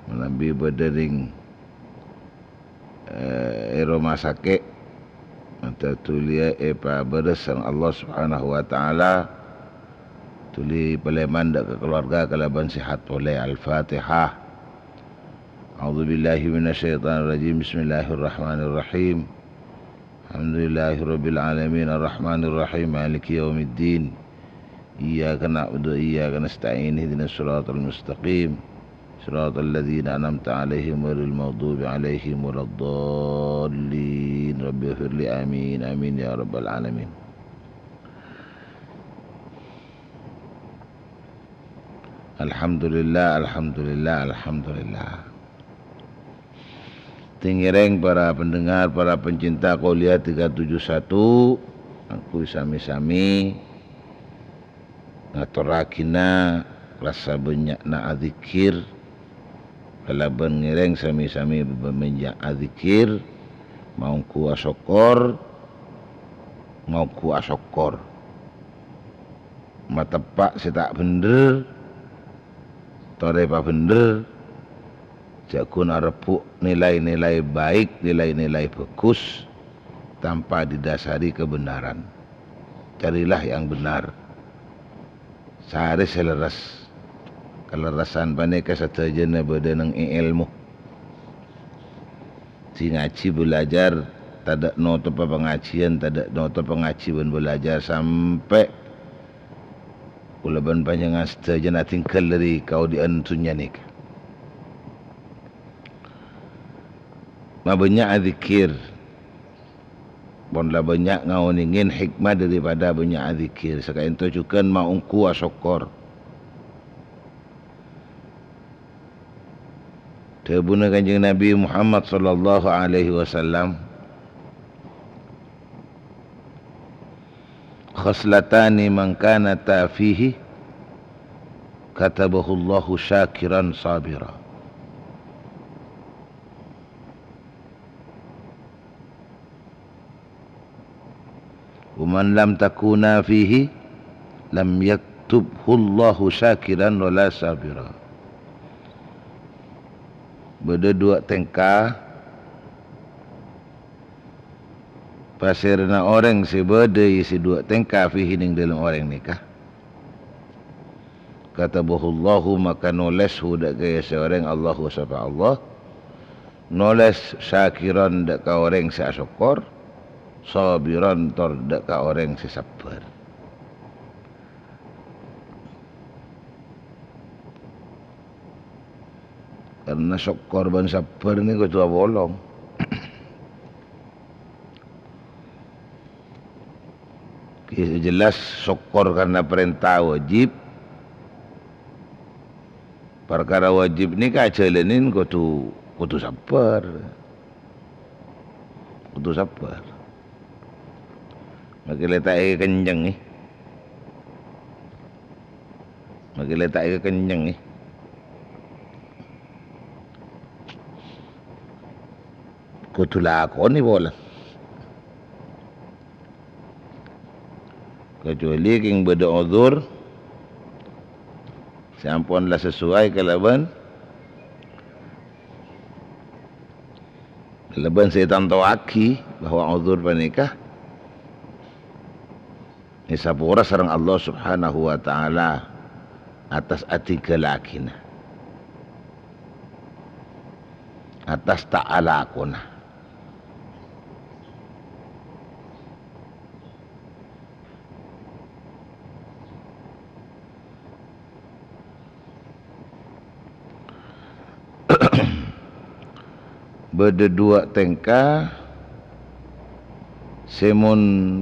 manabi bâdâ rèng eh, è roma sakè', mantè dhuliyâ èpabârâs sareng Allah Subhanahu wa Ta'ala, dhuli palèman dâ' ka kalowarga kalabân sehat polè. Al-Fatihah. أعوذ بالله من الشيطان الرجيم. بسم الله الرحمن الرحيم. الحمد لله رب العالمين. الرحمن الرحيم. مالك يوم الدين. إياك نعبد وإياك نستعين. اهدنا الصراط المستقيم. صراط الذين أنعمت عليهم غير المغضوب عليهم ولا الضالين. رب اغفر لي. آمين. آمين يا رب العالمين. Alhamdulillah, alhamdulillah, alhamdulillah. Tèngèrèng para pendengar, para pencinta Qouliyah tiga tujuh satu, kaangghuy sami-sami ngatorraghina rassa bânnya'na adzikir, kalabân ngèrèng sami-sami bânnya' adzikir, maongghu asokkor, maongghu asokkor. Mateppa' sè ta' bhendher, torè pabhendher, jhâ' ghun arebbhu' nilai-nilai baik, nilai-nilai bhâghus, tanpa didasari kebenaran. Carilah yang benar. Sarè sè lerres. Kalerressan panèka sadhâjâna bâdâ neng è èlmo. Sè ngajhi bâlâjâr, tadâ' notobhâ pangajhiyân, tadâ' notobhâ pangajhi bân bâlâjâr sampè' kaulâ bân panjhennengngan sadhâjâna adhingghâl dâri kaodi'ân dhunnya nèka. Mabânnya' adzikir. Pon la bânnya' ngaonèngè hikmah daripada bânnya' adzikir. Sakaènto jhughân maongghu asokkor. Dhâbuna Kanjeng Nabi Muhammad sallallahu alaihi wasallam, "Khaslatani man kanata fihi, katabahullahu syakiran sabira." "Wa man lam takuna fihi, lam yaktubhullahu syakiran wala sabira." Bâdâ duwâ' tèngka, pasèrana orèng sè bâdâ è sè duwâ' tèngka fihi neng dâlem orèng nèka. Katabahullahu, maka nolès hu dâ' ka è sè orèng Allahu, sapa Allah, nolès syakiran dâ' ka orèng sè asokkor, sabiran tor dâ' ka orèng sè sabbhâr. Karna sokkor bân sabbhâr nèko kodhu apolong. Ki-, jelas sokkor karna parènta wajib. Parkara wajib nèka ajhâlânin kodhu, kodhu sabbhâr. Kodhu sabbhâr. Makè lè ta' èkencèngè. Makè lè ta' èkencèngè. Kodhu lakonè polè. Kecuali kèng bâdâ uzur sè ampon la sesuai kalabân, kalabân sè ètantowaghi bahwa uzur panèka èsapora sareng Allah Subhanahu wa Ta'ala atas adhingghâllaghina, atas ta' alakona. Bâdâ duwâ' tèngka sè mon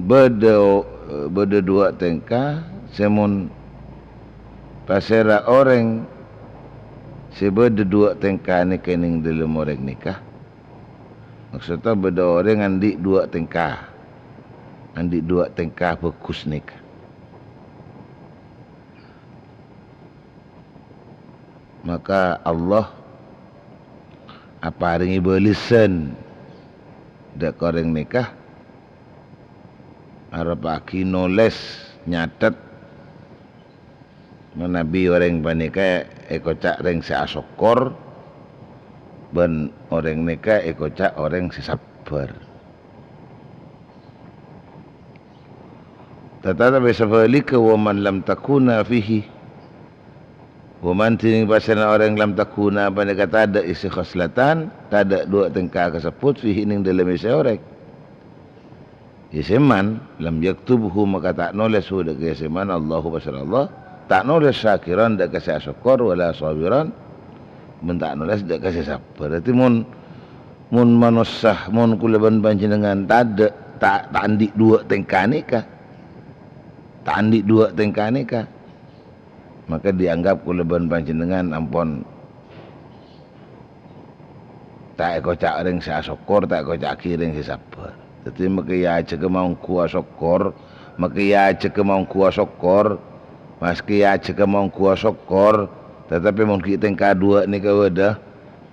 bâdâ, bâdâ duwâ' tèngka sè mon pasèra orèng sè bâdâ duwâ' tèngka nèka neng dâlem orèng nèka. Maksodda bâdâ orèng andi' duwâ' tèngka. Andi' duwâ' tèngka bhâghus nèka. Maka Allah aparèngè bâlessan dâ' ka orèng nèka, arebbhâghi nolès, nyathet, manabi orèng panèka èkoca' rèng sè asokkor, bân orèng nèka èkoca' orèng sè sabbhâr. Tatapè sabhâligghâ, "Wa man lam takuna fihi," Wa man dhinèng pasèra orèng lam takuna panèka tadâ' isi khoslatan, tadâ' duwâ' tèngka kasebbhut fihi nèng dâlem isi orèng. Isi man, lam yaktubhu maka ta' nolès hu dâ' ka isi man, Allahu pasèra Allah, ta' nolès syakiran dâ' ka sè asokkor, wala sabiran, bân ta' nolès dâ' ka sè sabbhâr. Dhâddhi mon, mon manossa, mon kaulâ bân panjhennengngan tadâ', ta', ta' andi' duwâ' tèngka nèka, ta' andi' duwâ' tèngka nèka, maka dianggap kaulâ bân panjhennengngan ampon ta' èkoca' orèng sè asokkor, ta' èkoca'aghi orèng sè sabbhâr. Dhâddhi, makè èajhâghâ maongghu asokkor, makè èajhâghâ maongghu asokkor, maskè èajhâghâ maongghu asokkor, tatapi mon ghi' tèngka duwâ' nèka bâdâ,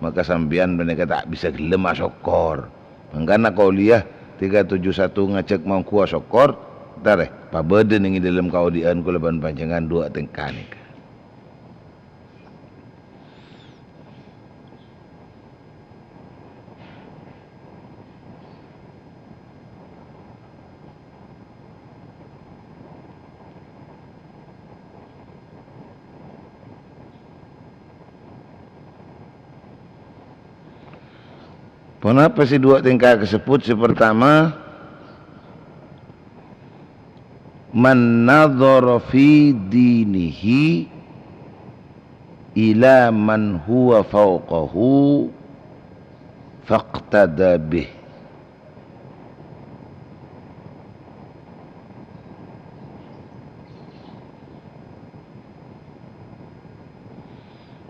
maka sampèyan panèka ta' bisa ghellem asokkor. Mangkana qauliyah tiga tujuh satu ngajhâk maongghu asokkor, tarè, pabâdâ nèng è dâlem kaodi'ân kaulâ bân panjhennengngan duwâ' tèngka nèka. Ponapa sè duwâ' tèngka kasebbhut? Sè partama, "Man nadhara fi dinihi ila man huwa fauqahu faqtada bih."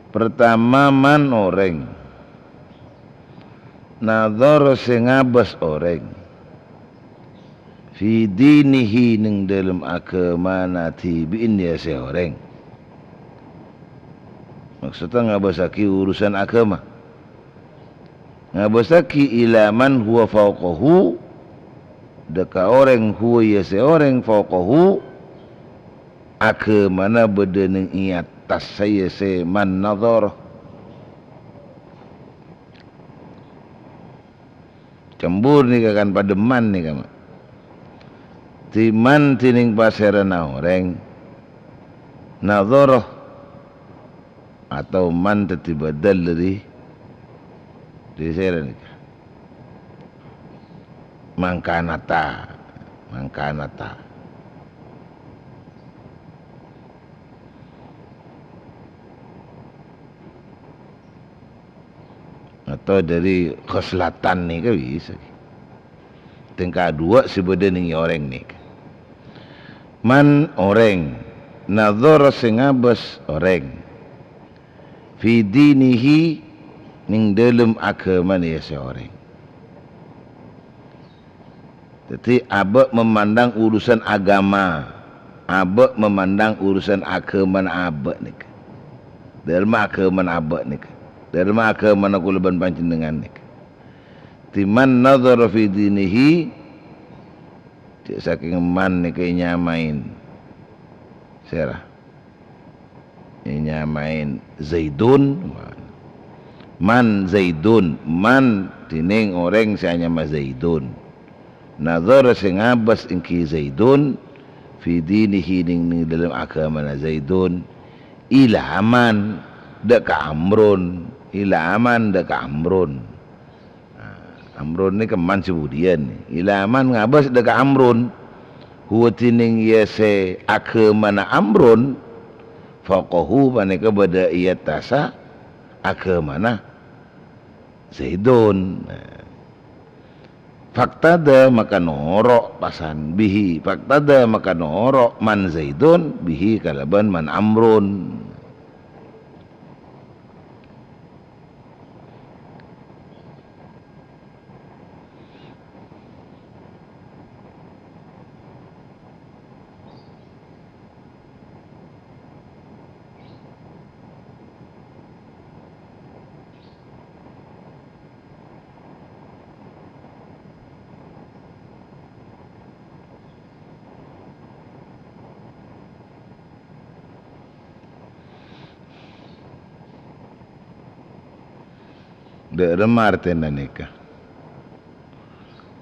Pertama, man orèng. Nadhara sè ngabâs orèng. Fi dinihi nèng dâlem aghâmana dhibi'in ya sè orèng. Maksudnya ngabâsaghi urusan aghâma. Ngabâsaghi ila man huwa fauqahu, dâ' ka orèng huwa ya sè orèng fauqahu, aghâmana bâdâ nèng è attassa ya sè man nadhara. Cembur nèka kan padâ man nèka, Ma'. Dhimman dhinèng pasèrana orèng nadhara atau man dhâddhi bâdâl dâri, dâri sèra nèka. Mangkanata, mangkanata. Atau dâri khoslatan nèka bisa. Tèngka duwâ' sè bâdâ nèng orèng nèka. Man orèng, nadhara sè ngabâs orèng. Fi dinihi, nèng dâlem aghâmana ya sè orèng. Dhâddhi, abâ' memandang urusan agama, abâ' memandang urusan aghâmana abâ' nèka. Dâlemma aghâmana abâ' nèka. Dâlemma aghâmana kaulâ bân panjhennengngan nèka. Dhimman nadhara fi dinihi, cè' sakèng man nèka ènyamaè sèra. Ènyamaè Zaidun. Man Zaidun, man dhinèng orèng sè anyama Zaidun. Nadhara sè ngabâs èngghi Zaidun, fi dinihi nèng, nèng dâlem aghâmana Zaidun, ila man, dâ' ka Amrun, ila man dâ' ka Amrun. Nah, Amrun nèka man sè budiyân. Ila man ngabâs dâ' ka Amrun. Huwa dhinèng ya sè aghâmana Amrun, fauqahu panèka bâdâ è attassa aghâmana Zaidun. Nah. Faqtada maka noro' pasan bihi. Faqtada maka noro' man Zaidun bihi kalabân man Amrun. Dâ' remma artèna nèka?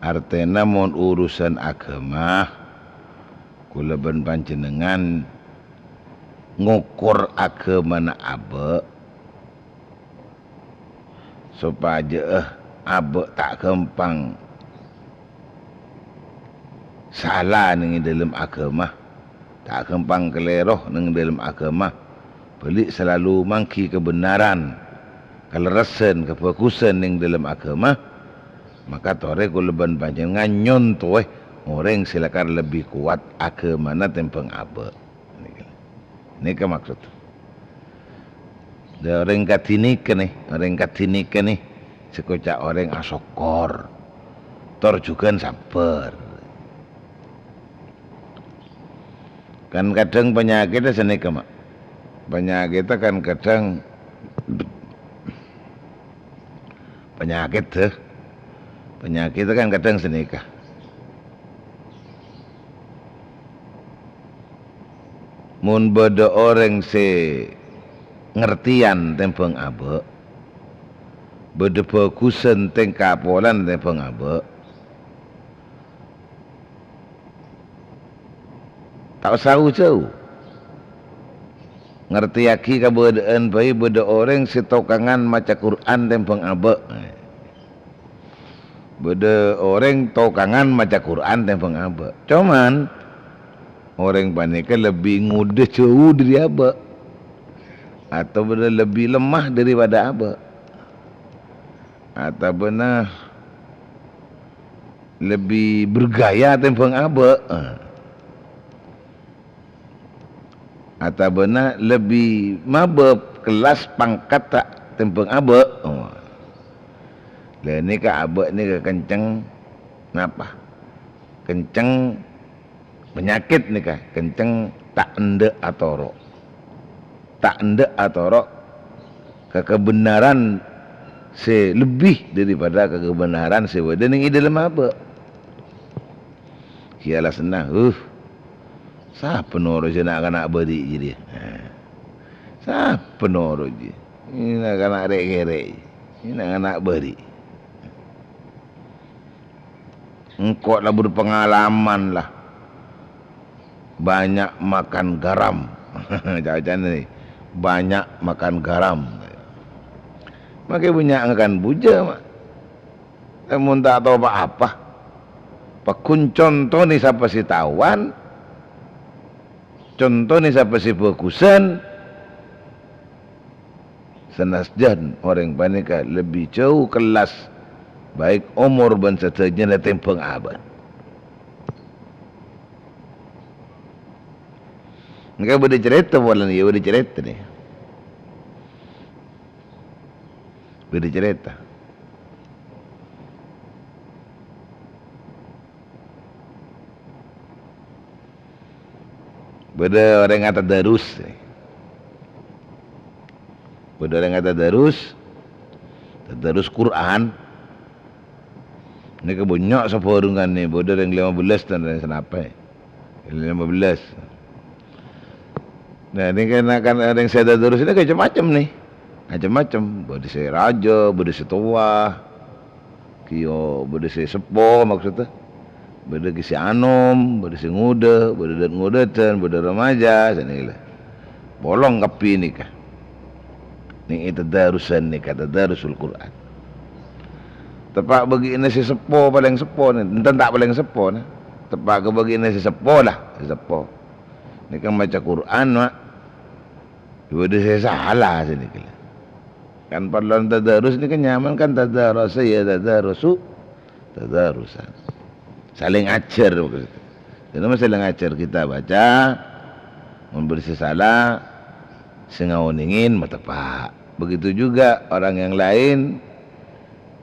Artèna mon urusan aghâma, kaulâ bân panjhennengngan ngokor aghâmana abâ', sopajâ'â abâ' ta' ghâmpang sala neng è dâlem aghâma, ta' ghâmpang kalèro neng è dâlem aghâma, bâli' salalu mangghi kabhendherran, kalerressan, kabhâghusân neng è dâlem aghâma, maka torè kaulâ bân panjhennengngan nyontowè orèng sè lakar lebbi kowat aghâmana tèmbhâng abâ'. Nèka, nèka maksod. Lah, orèng kadhi nèka nè, orèng kadhi nèka nè, sè koca' orèng asokkor, tor jhughân sabbhâr. Kan kadhâng panyakèddhâ sanèka, Ma'. Panyakèddhâ kan kadhâng Panyakèt, dâ. Panyakèt kan kadhâng sanèka. Mon bâdâ orèng sè ngartèyan tèmbhâng abâ', bâdâ bhâghusân tèngka polana tèmbhâng abâ', Ta' osa jâu-jâu. Ngartèyaghi kabâdâ'ân bhâi bâdâ orèng sè tokangan maca Qur'an tèmbhâng abâ'. Bâdâ orèng tokangan maca Qur'an tèmbhâng abâ'. Coman, orèng panèka lebbi ngodâ jâu dâri abâ'. Atabâna lebbi lemah daripada abâ'. Atabâna lebbi bergaya tèmbhâng abâ'. Atabâna lebbi mabâb kellas pangkatta tèmbhâng abâ'. Oh. Lah, nèka abâ' nèka kenceng napa? Kenceng panyakèt nèka, kenceng ta' endâ' atoro'. Ta' endâ' atoro' ka kabhendherran sè lebbi daripada ka kabhendherran sè bâdâ neng è dâlem abâ'. Ghi' alasanna, huh, sapa noro' jâ na'-kana' bâri' jârèya? Nah, sapa noro' jâ? Ina kana' rè'-kèrè', ina kana' bâri'. Engko' la berpengalaman la. Banyak makan garam. Ca-, ca'na rè, banyak makan garam. Makè bânnya' ngakan bujâ, Ma'. Mon ta' tao pa-apa, pagghun contonè sapa sè taowan, contonè sapa sè bhâghusân, sanajjân orèng panèka lebbi jâu kellas, baik omor bân sadhâjâna tèmbhâng abâ'. Engko' bâdâ carèta polana, iyâ, bâdâ carèta, nè. Bâdâ carèta. Bâdâ orèng atadarus. Bâdâ orèng atadarus, tadarus Qur'an. Nèka bânnya' sabhârungan nè, bâdâ orèng lèma bellâs bân orèng sanapè. Lèma bellâs. Nah, nèka kan orèng sè atadarus nèka macem-macem nè. Macem-macem. Bâdâ sè rajâ, bâdâ sè towa. Kèya bâdâ sè seppo, maksoddhâ. Bâdâ ghi' sè anom, bâdâ sè ngodâ, bâdâ dât-ngodâdhân, bâdâ remaja, sanèka la. Polong kabbhi nèka. Nèka tadarusan nèka, tadarusul Qur'an. Teppa' bâgiânna sè seppo, palèng seppo, nè. Enten ta' palèng seppo, nè. Teppa' ka bâgiânna sè seppo, la, sè seppo. Nèka maca Qur'an, Ma'. Bâdâ sè sala sanèka la. Kan parlo tadarus nèka nyaman kan tadarasa ya tadarusu tadarusan. Saling ajhâr maksudnya. Jadi saling ajhâr kita baca, memberi sè sala, sè ngaonèngè mateppa'. Begitu juga orang yang lain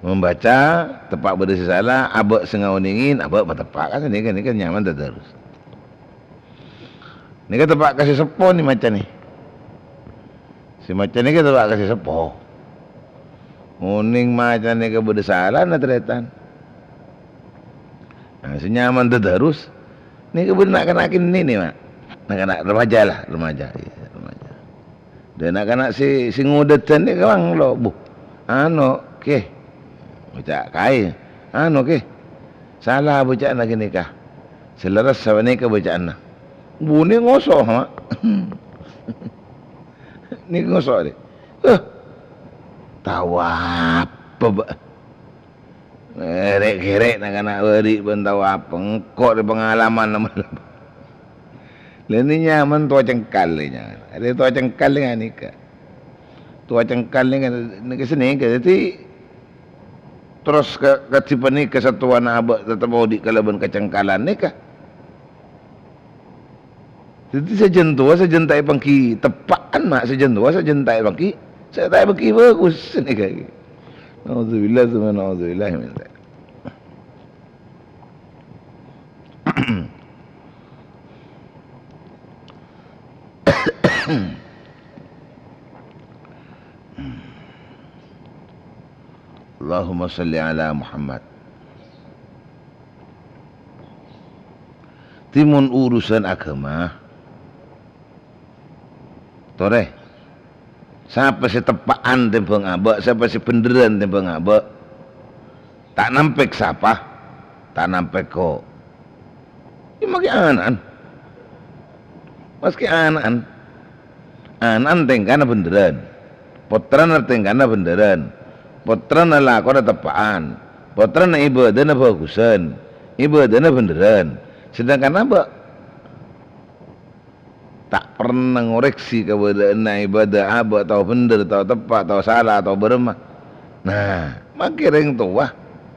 membaca, teppa' bâdâ sè sala, abâ' sè ngaonèngè, abâ' mateppa'. Kan nèka, nèka nyaman tadarus. Nèka teppa' ka sè seppo nè maca nè. Sè maca nèka teppa' ka sè seppo. Onèng maca nèka bâdâ salana tarètan. Nah, sè nyaman tadarus. Nèka bâdâ na'-kana' kènè nè, Ma'. Na'-kana' remaja la, remaja. Iyâ, remaja. Dâ' na'-kana' sè, sè ngodâdhân nèka bang lo, bu. Ano, kè. Baca kaè. Ano, kè. Sala baca'anna ghânèka. Sè lerres sapanèka baca'anna. Bunè ngoso, Ma'. Nèka ngoso' rè. Hah, tao apa, Bâ'? Ngèrè'-ngèrè' na'-kana' bâri' bân tao apa? Engko' rè pangalaman, lama-lama. Lah, nè nyaman towa cengkal, nè nyaman. Arè towa cengkal nèka. Towa cengkal nèka, nèka sanèka. Dhâddhi, terros ka-, kadhi panèka satowana abâ' tetep odi' kalabân kacengkalan nèka. Dhâddhi sajân towa, sajân ta' èpangghi teppa'an, ma', sajân towa, sajân ta' èpangghi, sa-, ta' èpangghi bhâghus, nèka. Naudzubillah, tsumma naudzubillah min dzalik. Allahumma shalli ala Muhammad. Dhâddhi mon urusan aghâma, torè, sapa sè teppa'an tèmbhâng abâ', sapa sè bhendherrân tèmbhâng abâ', ta' nampèk sapa, ta' nampèk ko-, Iyâ, maskè ana'an. Maskè ana'an. Ana'an tèngkana bhendherrân. Pottrana tèngkana bhendherrân. Pottrana lakona teppa'an. Pottrana ibâdâna bhâghusân. Ibâdâna bhendherrân. Sedangkan abâ' ta' pernah ngoreksi kabâdâ'ânna ibâdâ abâ' tao bhendher, tao teppa', tao sala, tao bârâmma. Nah, maskè rèng towa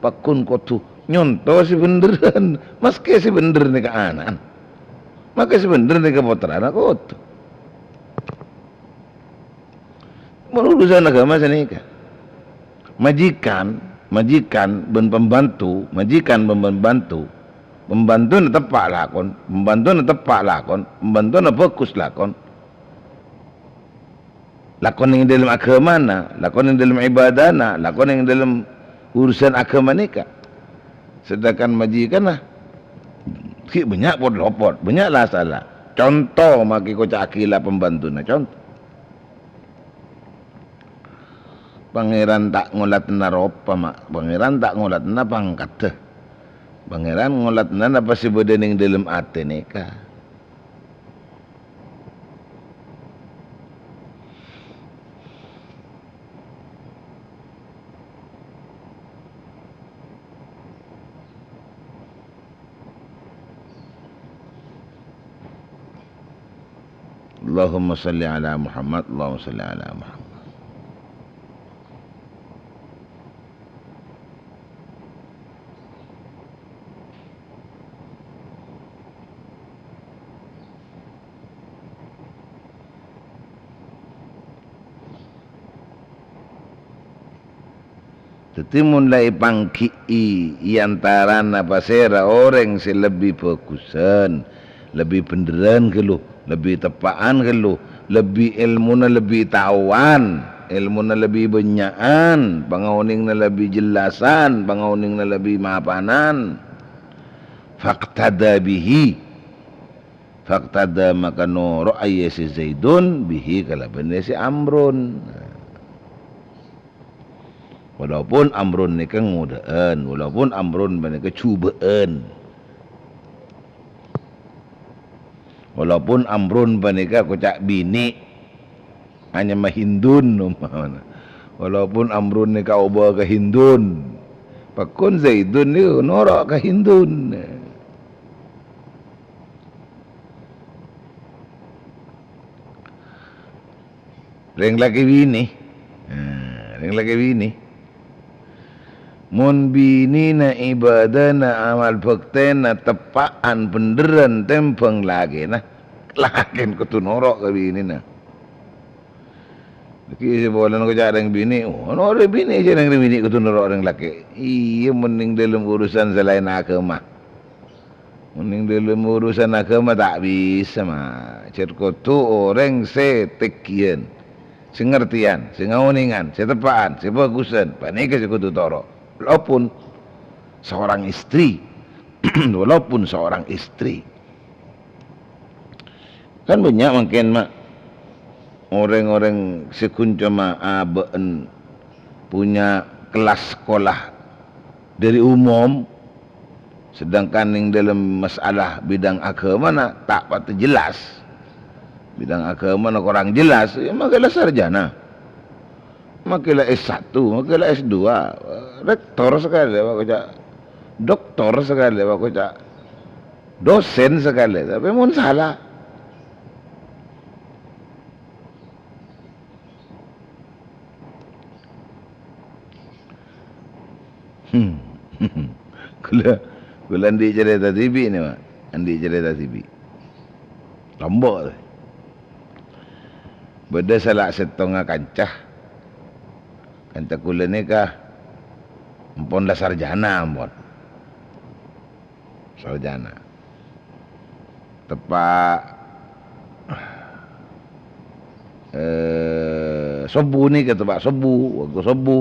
pagghun kodhu nyonto sè bhendherrân, maskè sè bhendher nèka ana'an. Maskè sè bhendher nèka pottrana kodhu. Mon urusan aghâma sanèka. Majikan, majikan bân pembantu, majikan bân pembantu, pembantuna teppa' lakon, pembantuna teppa' lakon, pembantuna bhâghus lakon. Lakon neng dâlem aghâmana, lakon neng dâlem ibâdâna, lakon neng dâlem urusan aghâma nèka. Sedangkan majikanna ghi' bânnya' pot-lopot, bânnya' la-sala. Conto, maskè koca'aghi la pembantuna, conto. Pangèran ta' ngolatna ropa, ma'. Pangèran ta' ngolatna pangkaddhâ. Pangèran ngolatna napa sè bâdâ neng dâlem atè nèka. Allahumma shalli ala Muhammad, Allahumma shalli ala Muhammad. Dhâddhi, mon la èpangghi'i è antarana pasèra orèng sè lebbi bhâghusân, lebbi bhendherrân ghâllu, lebbi teppa'an ghâllu, lebbi èlmona lebbi taowan, èlmona lebbi bânnya'an, pangaonènganna lebbi jellasan, pangaonènganna lebbi mapanan, faqtada bihi. Faqtada, maka noro'a iyâ sè Zaidun, bihi, kalabân iyâ sè Amrun. Walaupun Amrun nèka ngodâ'ân, walaupun Amrun panèka jhubâ'ân. Walaupun Amrun panèka koca' binè', anyama Hindun, umpamana. Walaupun Amrun nèka obâ ka Hindun, pagghun Zaidun nèko noro' ka Hindun. Rèng lakè binè. Nah, rèng lakè binè. Mon binèna ibâdâna amal bhâktèna teppa'an bhendherrân tèmbhâng lakèna, lakèna kodhu noro' ka binèna. Ghi' sè polana koca' rèng binè', oh, noro' rèng binè', jhâ' rèng binè' kodhu noro' rèng lakè'. Iyâ, mon neng dâlem urusan salaèn aghâma. Mon neng dâlem urusan aghâma ta' bisa, ma'. Jhât kodhu orèng sè tènggiyân, sè ngartèyan, sè ngaonèngan, sè teppa'an, sè bhâghusân, panèka sè kodhu toro'. Walaupun seorang istri, walaupun seorang istri. Kan bânnya' mangkèn, ma', orèng-orèng sè ghun coma abâ'na punya kelas sekolah dâri umum, sedangkan neng dâlem masalah bidang aghâmana ta' patè jelas. Bidang agamana korang jelas, ya makkèla sarjana. Makkèla S satu, makkèla S dua. Rektor sakalè, Pak, koca'. Doktor sakalè, Pak, koca'. Dosen sakalè, tapè mon sala. Hmm. Kaulâ, kaulâ andi' carèta dhibi' nè, Pak. Andi' carèta dhibi'. Lombok. Bâdâ sala sèttonga kanca. Kanca kaulâ nèka ampon la sarjana, ampon. Sarjana. Teppa', eh, sobbhu nèka, teppa' sobbhu, bâkto sobbhu.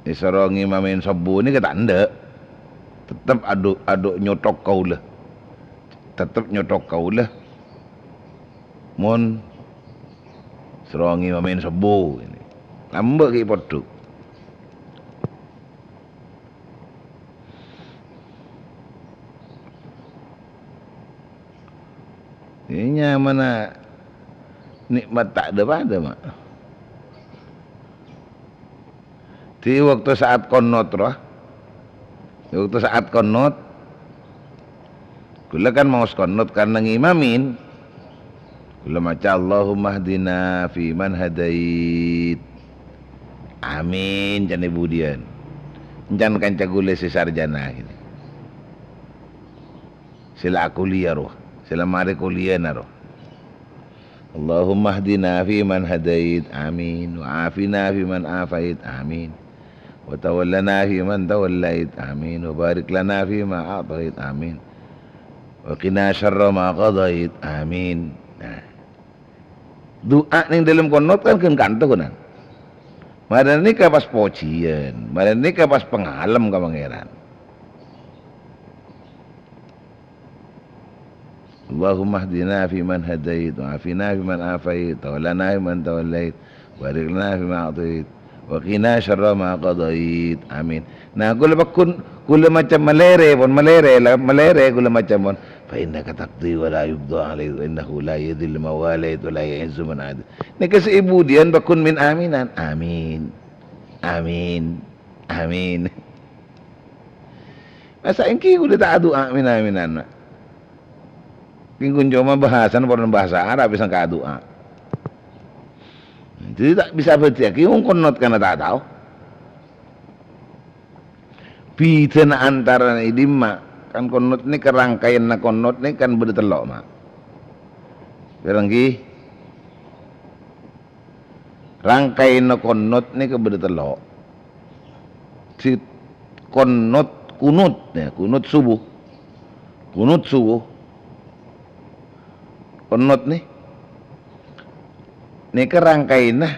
Èsoro ngimamè sobbhu nèka ta' endâ'. Tettep adhu', adhu' nyothok kaulâ. Tettep nyothok kaulâ. Mon soro ngimamè sobbhu, lambâ' ghi' poddhu. Iyâ, nyamana nè'mat ta' dhâ-padhâ, Ma'. Di waktu saat qonot rowa, di waktu saat qonot, kaulâ kan maos qonot karena ngimamin. Kaulâ maca, "Allahumma hdina fi man hadait." Amin, can budiyân. Can kanca kaulâ sè sarjana ini. Sè la kuliah rowa, sè la marè kuliahna rowa. Allahumma hdina fi man hadait, amin. Wa afina fi man afait, amin. Wa tawallana fi man tawallait, amin. Wa barik lana fi ma a'tait, amin. Wa qina syarra ma qadait, amin. Nah. Du'a neng dâlem qonot kan ghân kanto, kan. Marèna nèka pas pojhiyân, marèna nèka pas pangalem ka Pangèran. Allahumma hdina fi man hadait, wa afina fi man afait, tawallana fi man tawallait, barik lana fi ma a'tait, wa qina syarra ma qadait. Amin. Nah, kaulâ pagghun, kaulâ maca malèrè, pon malèrè, la malèrè kaulâ maca, pon. "Fa innaka taqdi wa la yuqda alaik, wa innahu la yadhillu man walait, wa la yu'izzu man adait." Nèka sè budiyân pagghun min aminan. Amin. Amin. Amin. Masa ènggi kaulâ ta' adu'a min-aminan, Ma'? Kèng ghun coma bhâsana pon bhâsa Arab sangka adu'a. Dhâddhi ta' bisa bhâdhiyâghi wong qonot kana ta' tao. Bhidhâna antarana è dimma, kan qonot nèka rangkaènna qonot nèka kan bâdâ tello', Ma'. Pèra' ènggi? Rangkaènna qonot nèka bâdâ tello'. Di qonot, kunut, ya, kunut subuh. Kunut subuh. Qonot nè-, nèka rangkaènna.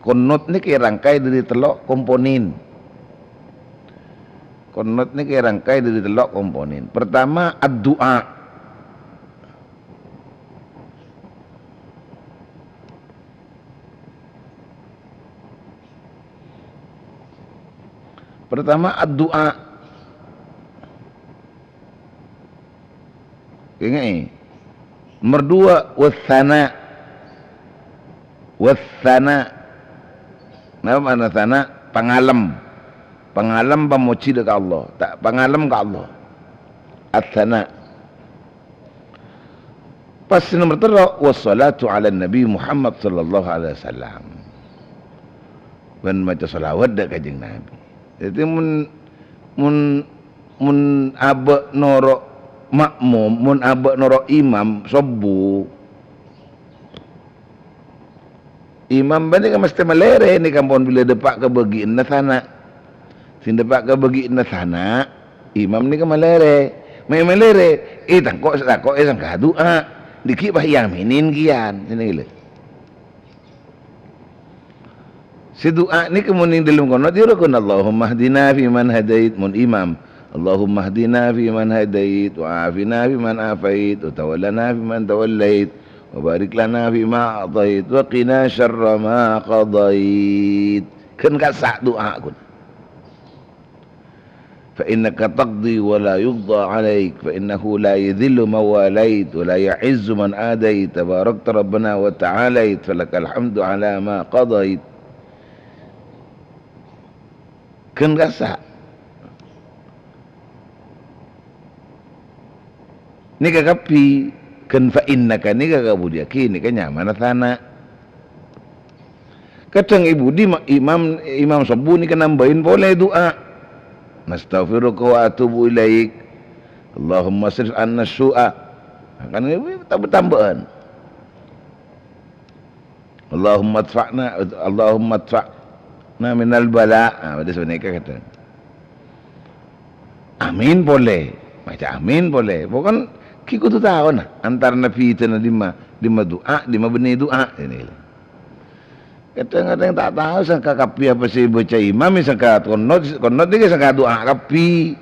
Qonot nèka èrangkaè dâri tello' komponen. Qonot nèka èrangkaè dâri tello' komponen. Pertama, addu'a. Pertama, addu'a. Ènga'è. Nomor dua, wassana. Wassana. Napa makna sana? Pangalem. Pangalem pamojhi dâ' ka Allah. Ta-, pangalem ka Allah. As-sana. Pas sè nomer tello', wassalatu ala Nabi Muhammad sallallahu alaihi wasallam. Bân maca shalawat dâ' Kanjeng Nabi. Dhâddhi mon, mon, mon abâ' noro' makmum, mon abâ' noro' imam sobbhu, imam panèka mastè malèrè nèka ampon bilâ dâpa' ka bâgiânna sana. Sè dâpa' ka bâgiânna sana, imam nèka malèrè. Mè' malèrè, ètangko', ètangko'è sangka du'a. Dâgghi' pas èaminin kèyan. Sè nèka lho. Sè du'a nèka mon neng dâlem qonot, ya rukun, "Allahumma hdina fi man hadait," mon imam. "Allahumma hdina fi man hadait, wa afina fi man afait, wa tawallana fi man tawallait, wa barik lana fi ma a'tait, wa qina syarra ma qadait." Kan kassa' du'a, kun. فإنك تقضي ولا يقضى عليك، فإنه لا يذل من واليت، ولا يعز من عاديت، تباركت ربنا وتعاليت، فلك الحمد على ما قضيت. Ghân kassa'. Nèka kabbhi, ghân fa innaka nèka kabudhiyâghi nèka nyamana tsana'. Kadhâng è budi ma-, imam, imam sobbhu nèka nambâi polè du'a. "Nastaghfiruka wa atubu ilaik. Allahumma srif anna su'a." Kan nèka tambâ-tambâ'ân. "Allahumma adfa'na, Allahumma adfa'na minal bala'." Ah, bâdâ sapanèka kadhâng. Amin polè. Maca amin polè. Pokokna ghi' kodhu taona antarana bhidhâna dimma, dimma du'a, dimma bânnè du'a. Ini. Kadhâng-kadhâng ta' tao sangka kabbhi apa sè èbâca imam, sangka qonot, qonot nèka sangka du'a kabbhi.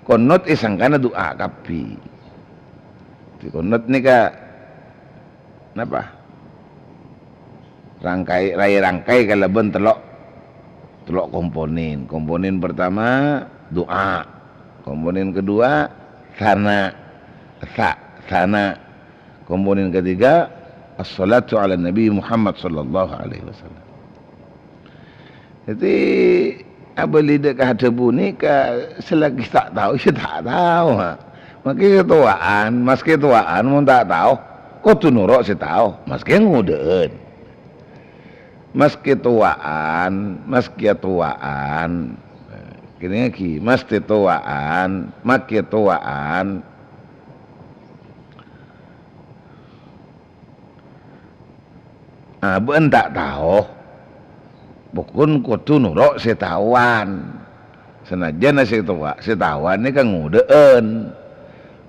Qonot è sangkana du'a kabbhi. Di qonot nèka Napa? Rangkai-, raè rangkai kalabân tello', tello' komponen. Komponen pertama, du'a. Komponen kedua, tsana'. Tsa-, tsana'. Komponen ketiga, as-salatu ala Nabi Muhammad sallallahu alaihi wasallam. Dhâddhi, abâli dâ' ka dhâbu nèka, selagi ta' tao, ya ta' tao, ha. Maskè sè towa'an, maskè towa'an, mon ta' tao, kodhu noro' sè tao, maskè ngodâ'ân. Maskè towa'an, maskè towa'an. Kènè' ghi, maskè towa'an, maskè towa'an. Ah, bâ'ân ta' tao. Pokon kodhu noro' sè taowan. Sanajjhân sè towa, sè taowan nèka ngodâ'ân.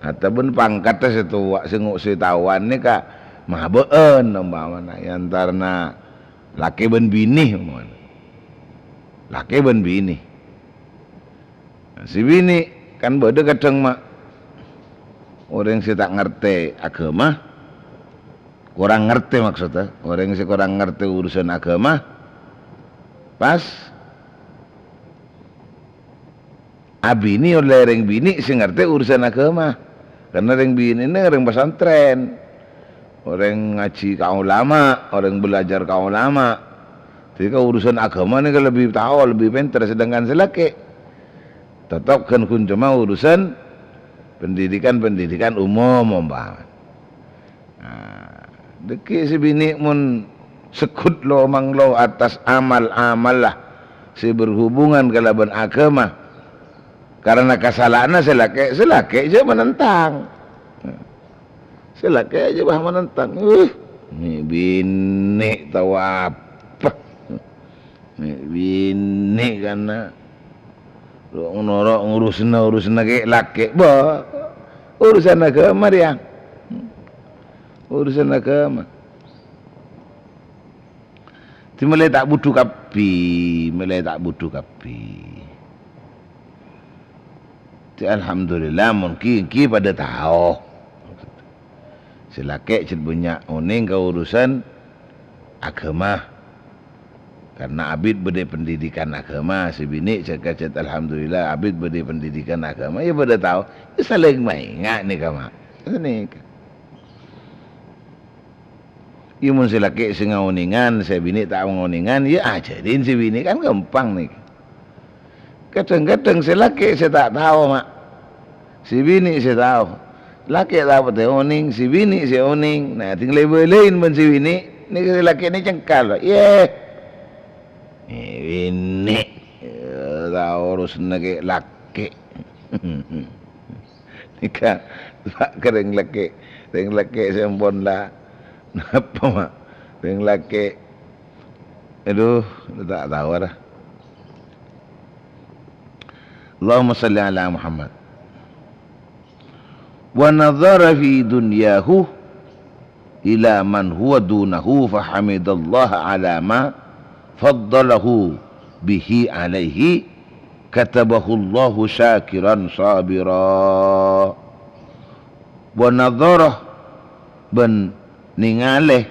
Atabân pangkatta sè towa, sè ngo-, sè taowan nèka mabâ'ân, ompamana, è antarana lakè bân binè, ompamana. Lakè bân binè. Sè binè' kan bâdâ kadhâng, ma', orèng sè ta' ngartè aghâma, korang ngartè maksodda, orèng sè korang ngartè urusan aghâma, pas abinè ollè rèng binè' sè ngartè urusan aghâma. Karna rèng binè'na rèng pesantren. Orèng ngajhi ka ulama, orèng belajar ka ulama. Dhâddhi ka urusan aghâma nèka lebbi tao, lebbi pènter, sedangkan sè lakè' totop ghân ghun coma urusan pendidikan-pendidikan umum, ompama. Nah, dhâggi' sè binè' mon segghut lo-manglo atas amal-amalla sè berhubungan kalabân aghâma, karana kasala'anna sè lakè', sè lakè' jhâ' manentang. Sè lakè' jhâ' bâ manentang. Uh, mè' binè' tao apa? Mè' binè' kana' ro-, noro' ngurusana, urusana kè lakè'. Bâ, urusan aghâma rèya. Urusan aghâma. Dhâddhi mèlè ta' budhu kabbhi, mèlè ta' budhu kabbhi. Dhâddhi, alhamdulillah, mon ghi-, ghi padâ tao. Sè lakè' cè' bânnya' onèng ka urusan aghâma. Karna abit bâdâ pendidikan aghâma, sè binè' cè' kajhât, alhamdulillah, abit bâdâ pendidikan aghâma, ya padâ tao. Ya salèng maènga' nèka, ma'. Sanèka. Iyâ, mon sè lakè' sè ngaonèngan, sè binè' ta' ngaonèngan, iyâ ajhârin sè binè', kan ghâmpang nèka. Kadhâng-kadhâng sè lakè' sè ta' tao, ma'. Sè binè' sè tao. Lakè' ta' patè onèng, sè binè' sè onèng. Nah, tinggal bâlâi bân sè binè', nèka sè lakè' nè cengkal, Pak. Yè. Eh, binè'. Eh, ta' urusana kè lakè'. Nèka, Pak, ka rèng lakè', rèng lakè' sè ampon la. Napa, Ma'? Rèng lakè'. Aduh, ta' tao, ra. Allahumma shalli ala Muhammad. Wa nadhara fi dunyahu ila man huwa dunahu fa hamidallaha ala ma faddalahu bihi alaihi, katabahu Allahu syakiran sabira. Wa nadhara, bân nèngalè,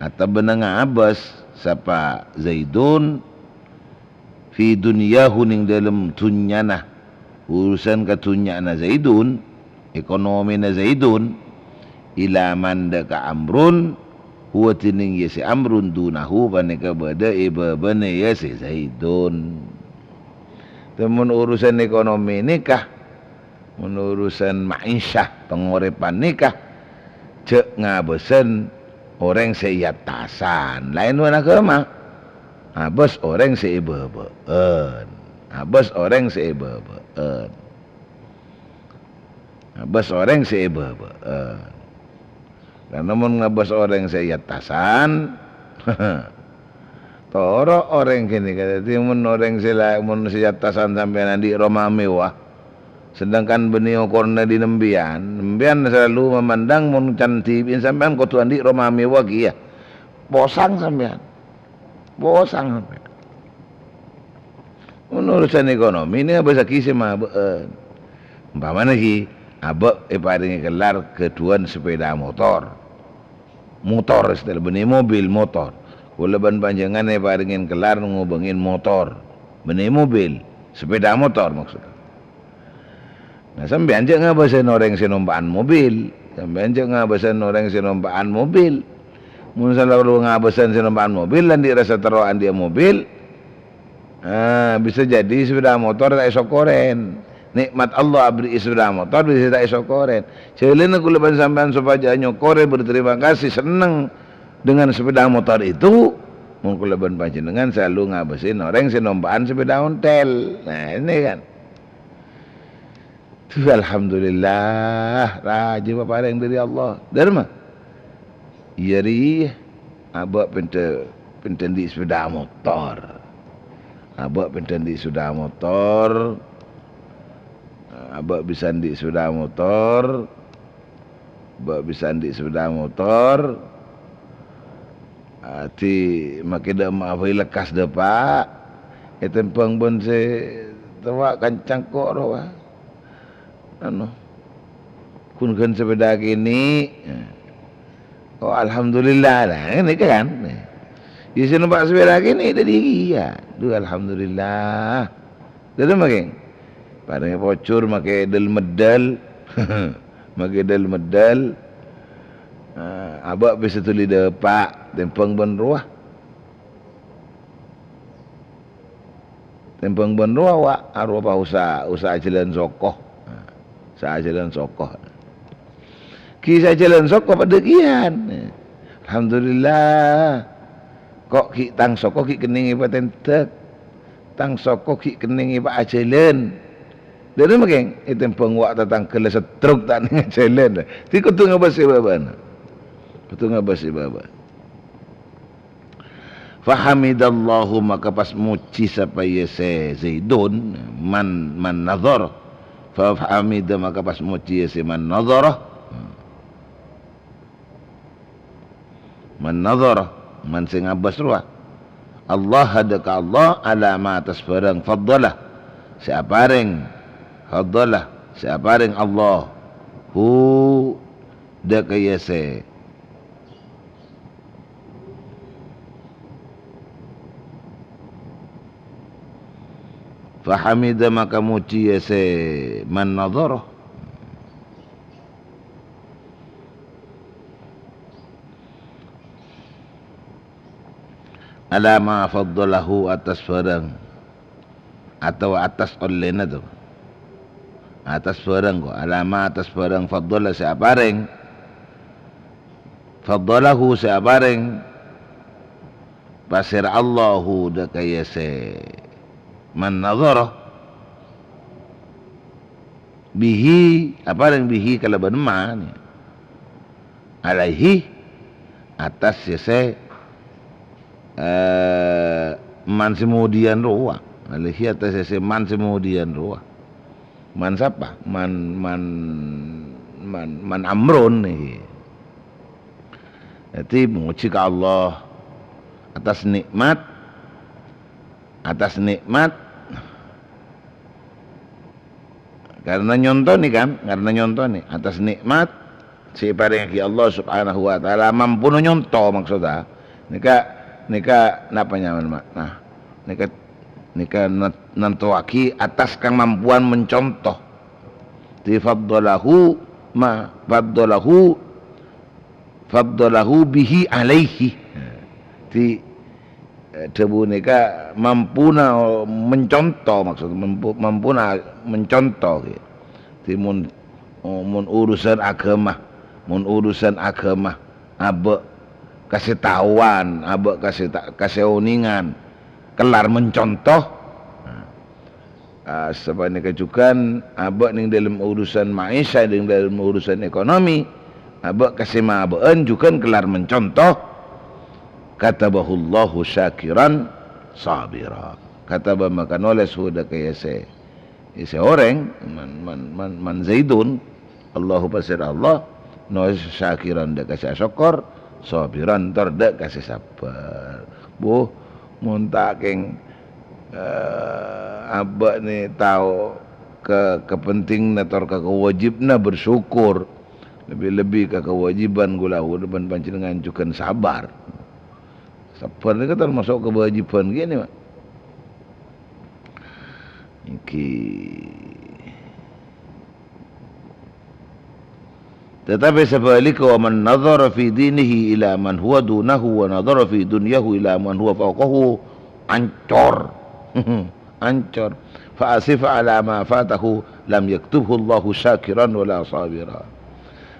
atabâna ngabâs sapa Zaidun, fi dunyahu, nèng dâlem dhunnyana, urusan kadhunnya'anna Zaidun, ekonomina Zaidun, ila man dâ' ka Amrun, huwa dhinèng iyâ sè Amrun dunahu panèka bâdâ è bâbâna iyâ sè Zaidun. Dhâ' mon urusan ekonomi nèka, mon urusan ma'isyah, pangorèpan nèka, jhâ' ngabâsân orèng sè è attasan. Laèn bân aghâma. Abâs orèng sè è bâbâ'ân. Abâs orèng sè è bâbâ'ân. Abâs orèng sè è bâbâ'ân. Karna mon ngabâs orèng sè è attasan, toro' orèng ghânèka. Dhâddhi mon orèng sè la-, mon sè è attasan sampèyan andi' roma mewah, sedangkan bânnè okorna dhin empèyan, empèyan salalu mamandang mon can dhibi'in sampèyan kodhu andi' roma mewah kèya. Posang sampèyan. Posang sampèyan. Mon urusan ekonomi nè abâssaghi sè mabâ'ân. Ompamana ghi, abâ' èparèngè kellar ghâdhuwân sepeda motor. Motor, istilah bânnè mobil, motor. Kaulâ bân panjhennengngan èparèngè kellar ngobângè motor. Bânnè mobil, sepeda motor maksudnya. Nah, sampèyan jhâ' ngabâsân orèng sè nompa'an mobil. Sampèyan jhâ' ngabâsân orèng sè nompa'an mobil. Mon salalu ngabâsân sè nompa'an mobil, andi' rassa terro andi'â mobil, ah, bisa jadi sepeda motor ta' èsokorèn. Nikmat Allah aberri'i sepeda motor bisa ta' èsokorèn. Jhâlâna kaulâ bân sampèyan sopajâ nyokorè, berterima kasih, seneng dengan sepeda motor itu, mon kaulâ bân panjhennengngan salalu ngabâsân orèng sè nompa'an sepeda ontel. Nah, ini kan. Duh, alhamdulillah, rajâ paparèng dhâri Allah. Dhârma? Iyâ, rèya. Abâ' pènta, pènta andi' sepeda motor. Abâ' pènta andi' sepeda motor. Abâ' bisa andi' sepeda motor. Abâ' bisa andi' sepeda motor. Adi, makè dâ' emma' bhâi lekkas dâpa'. Ètèmbhâng bân sè towa' kancang ko' rowa. Anu, ghun-ghun sepeda kènè'. Oh, alhamdulillah. Nah, ngènè kan. Iyâ, sè nompa' sepeda kènè' dhâddhi iyâ. Duh, alhamdulillah. Dhâddhi makè. Parèngè pojhur makè dâl-meddâl. Makè dâl-meddâl. Ah, abâ' bisa dhuli dâpa', tèmbhâng bân rowa. Tèmbhâng bân rowa, wa', arowa pa usa, usa ajhâlân soko. Nah, usa ajhâlân soko. Ghi' sè ajhâlân soko padâ kèyan. Alhamdulillah. Ko' ghi' tang soko ghi' kennèng èpatèndhâk. Tang soko ghi' kennèng èpa-, ajhâlân. Dhâddhi makè, ètèmbhâng wa' tatangghâ la setruk ta' nèng ajhâlân. Dhâddhi kodhu ngabâs è bâbâna. Kodhu ngabâs è bâbâ. Fahamidallahu, maka pas mojhi sapa iyâ sè Zaidun, man, man nadhar. Fa-, fahamida, maka pas mojhi iyâ sè man nadhara. Man nadhara, man sè ngabâs rowa. Allah, dâ' ka Allah, ala ma, attas bhârâng, faddalah, sè aparèng, faddalah, sè aparèng Allah, hu, dâ' ka iyâ sè. Fahamida, maka mojhi iyâ sè man nadhara. Ala ma faddalahu, attas bhârâng. Atawa attas ollèna to. Attas bhârâng ko. Ala ma, attas bhârâng, faddala, sè aparèng. Faddalahu, sè aparèng. Pasèra Allahu dâ' ka iyâ sè man nadhara. Bihi, aparèng bihi kalabân ma, nè. Alaihi, attas sè, eh, man sè modiyân rowa. Alaihi, attas sè man sè modiyân rowa. Man sapa? Man, man, man, man Amrun nèka. Dhâddhi, mojhi ka Allah attas nè'mat, attas nè'mat, karena nyontonè kan, karena nyontonè, attas nè'mat sè èparèngaghi Allah Subhanahu wa Ta'ala, mampuna nyonto maksodda. Nèka, nèka napa nyamana, Ma? Nah, nèka Nèka nè-, nantowaghi attas kamampuan menconto. Di faddalahu ma-, faddalahu, faddalahu bihi alaihi. Di, eh, dhâbu nèka mampuna menconto, maksud mampu-, mampuna menconto, gitu. Di mon, oh, mon urusan agama, mon urusan agama, abâ' kasètaowan, abâ' kasèta-, kasèonèngan, kellar menconto. Nah, ah, sapanèka jhughân abâ' nèng dâlem urusan ma'isya, nèng dâlem urusan ekonomi, abâ' kasèmabâ'ân jhughân kellar menconto. Katabahullahu syakiran sabira. Kataba maka nolès hu dâ' ka iyâ sè, iyâ sè orèng, man, man, man, man Zaidun, Allahu pasèra Allah, nolès syakiran dâ' ka sè asokkor, sabiran tor dâ' ka sè sabbhâr. Buh, mon ta' kèng, eh, abâ' nè tao ka, ka pentingnga tor ka kawâjibhânna bersyukur. Lebbi-lebbi ka kawâjibhân ghulâ bân panjhennengngan jhughân sabbhâr. Sabbhâr nèka tamaso' kawâjibhân kènè, Pak. Nèka. Tetapi sebaliknya, "Wa man nadhara fi dinihi ila man huwa dunahu wa nadhara fi dunyahu ila man huwa fawqahu," ancor. Ancor. "Fa asifa ala ma fatahu, lam yaktubhu Allahu syakiran wala sabira."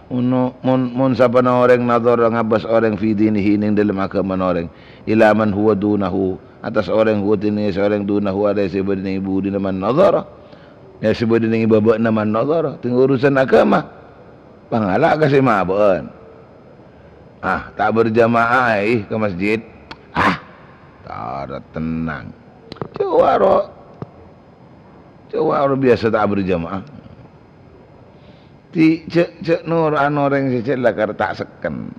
Mon, mon, mon sapana orèng nadhara ngabâs orèng fi dinihi nèng dâlem aghâmana orèng, ila man huwa dunahu, attas orèng huwa dinihi sè orèng dunahu arèya sè bâdâ nèng budina man nadhara. Ya, sè bâdâ nèng bâbâna man nadhara, tèng urusan aghâma. Pangala' ka sè mabâ'ân. Ah, ta' berjamaah, eh, ka masjid. Ah, tara tennang. Coba ro. Coba ro biyasa ta' berjamaah. Ti-, jhâ', jhâ' noro'an orèng sè jhâ' lakar ta' sekken.